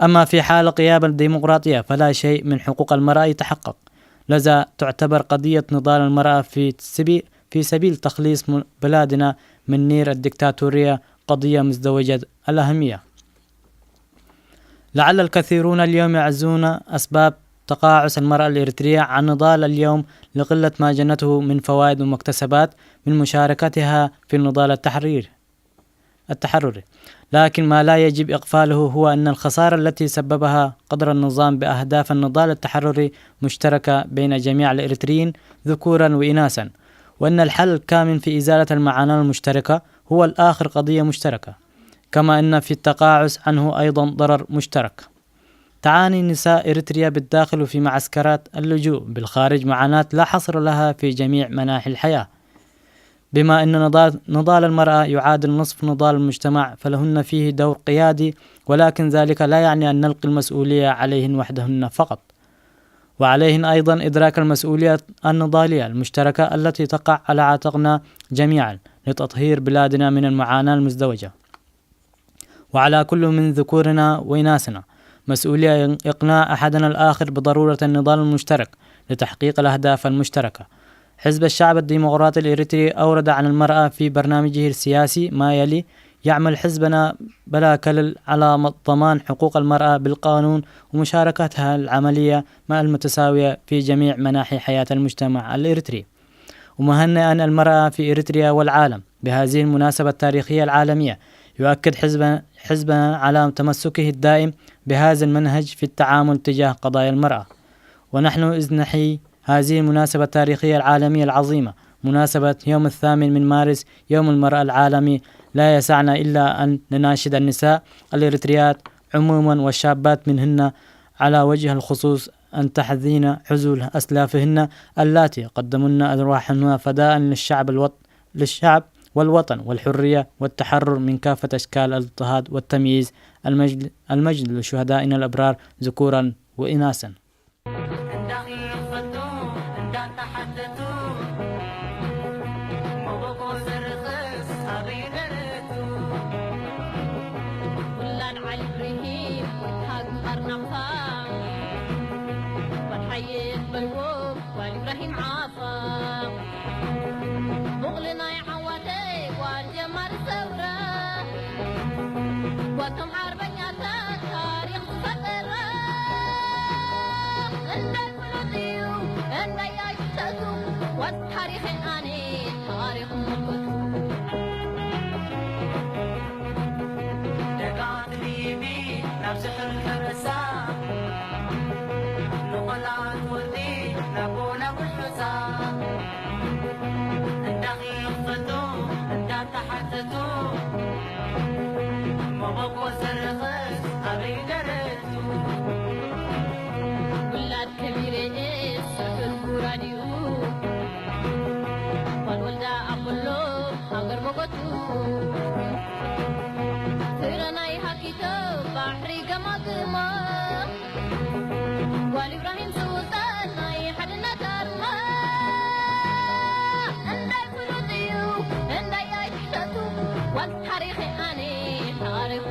أما في حال غياب الديمقراطية، فلا شيء من حقوق المرأة يتحقق. لذا تعتبر قضية نضال المرأة في سبي-، في سبيل تخليص م-، بلادنا من نير الدكتاتورية قضية مزدوجة الأهمية. لعل الكثيرون اليوم يعزون أسباب تقاعس المرأة الإريترية عن نضال اليوم لقلة ما جنته من فوائد ومكتسبات من مشاركتها في النضال التحرير، التحرري. لكن ما لا يجب إغفاله هو أن الخسارة التي سببها قدر النظام بأهداف النضال التحرري مشتركة بين جميع الإريتريين ذكورا وإناثا، وأن الحل الكامن في إزالة المعاناة المشتركة هو الآخر قضية مشتركة، كما أن في التقاعس عنه أيضا ضرر مشترك. تعاني نساء إريتريا بالداخل وفي معسكرات اللجوء بالخارج معاناة لا حصر لها في جميع مناحي الحياة. بما أن نضال، نضال المرأة يعادل نصف نضال المجتمع، فلهن فيه دور قيادي، ولكن ذلك لا يعني أن نلقي المسؤولية عليهن وحدهن فقط، وعليهن أيضا إدراك المسؤولية النضالية المشتركة التي تقع على عاتقنا جميعا لتطهير بلادنا من المعاناة المزدوجة، وعلى كل من ذكورنا وإناثنا. مسؤولية إقناع أحدنا الآخر بضرورة النضال المشترك لتحقيق الأهداف المشتركة. حزب الشعب الديمقراطي الإريتري أورد عن المرأة في برنامجه السياسي ما يلي: يعمل حزبنا بلا كلل على م-، ضمان حقوق المرأة بالقانون ومشاركتها العملية مع المتساوية في جميع مناحي حياة المجتمع الإريتري. ومهنئا المرأة في إريتريا والعالم بهذه المناسبة التاريخية العالمية، يؤكد حزب-، حزبنا على تمسكه الدائم بهذا المنهج في التعامل تجاه قضايا المرأة. ونحن إذ نحيي هذه المناسبة التاريخية العالمية العظيمة، مناسبة يوم الثامن من مارس، يوم المرأة العالمي، لا يسعنا إلا أن نناشد النساء الإريتريات عموما والشابات منهن على وجه الخصوص أن تحذين عزول أسلافهن اللاتي قدمن أرواحهن فداء للشعب الوط-، للشعب والوطن والحرية والتحرر من كافة أشكال الاضطهاد والتمييز. المجد، المجد لشهدائنا الأبرار ذكورا وإناثا. ውላድ ዓሊ ኢብራሂም፣ ወድካ ግንባር ናቕፋ፣ ጓል ሓየት በልዎ፣ ጓል ኢብራሂም ዓፋ። ቡቕሊ ናይ ዓዋተ፣ ጓል ጀማሪ ሰውራ፣ ጓል ቶም ሓርበኛታት ታሪኽ ዝፈጠራ። እንዳይ ፍሉጥ እዩ፣ እንዳይ ኣይትሕተቱ፣ ጓል ታሪኸይ ኣነ፣ ታሪኽ ምልክቱ። ደቃት ሊቢ ናብ ዝሕል ከበሳ፣ ንቆልዓት ወርዲ ናብ ጎና ውሑሳ፣ እንዳኺ ይኽፈቱ እንዳተሓተቱ፣ መበቆ ዘረኸስ ኣበይ ደረቱ? ውላድ ከቢረ ስሑል ጉራዲኡ፣ ጓል ወልዳ ኣቦሎ ሃገር መጎቱ። ትረናይ ሃኪቶ ባሕሪ ገማግማ፣ ጓል ኢብራሂም ሱልጣን ናይ ሓድነት ኣርማ። እንዳይ ፍሉጥ እዩ እንዳይ ኣይትሕተቱ፣ ጓል ታሪኸ ኣነ ታሪኹ።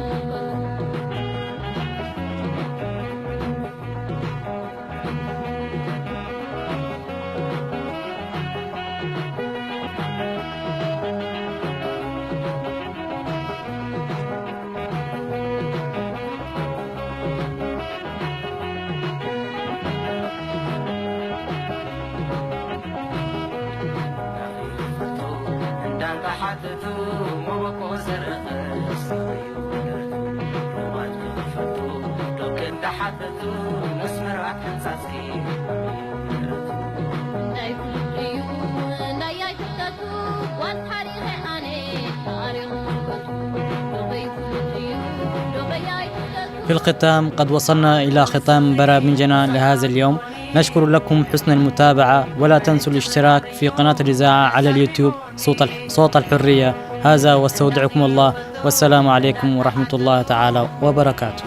እንዳተሓተቱ መበቆ ዘረኸስ في الختام، قد وصلنا إلى ختام برامجنا لهذا اليوم. نشكر لكم حسن المتابعة، ولا تنسوا الاشتراك في قناة الإذاعة على اليوتيوب، صوت الح-، صوت الحرية. هذا، واستودعكم الله، والسلام عليكم ورحمة الله تعالى وبركاته.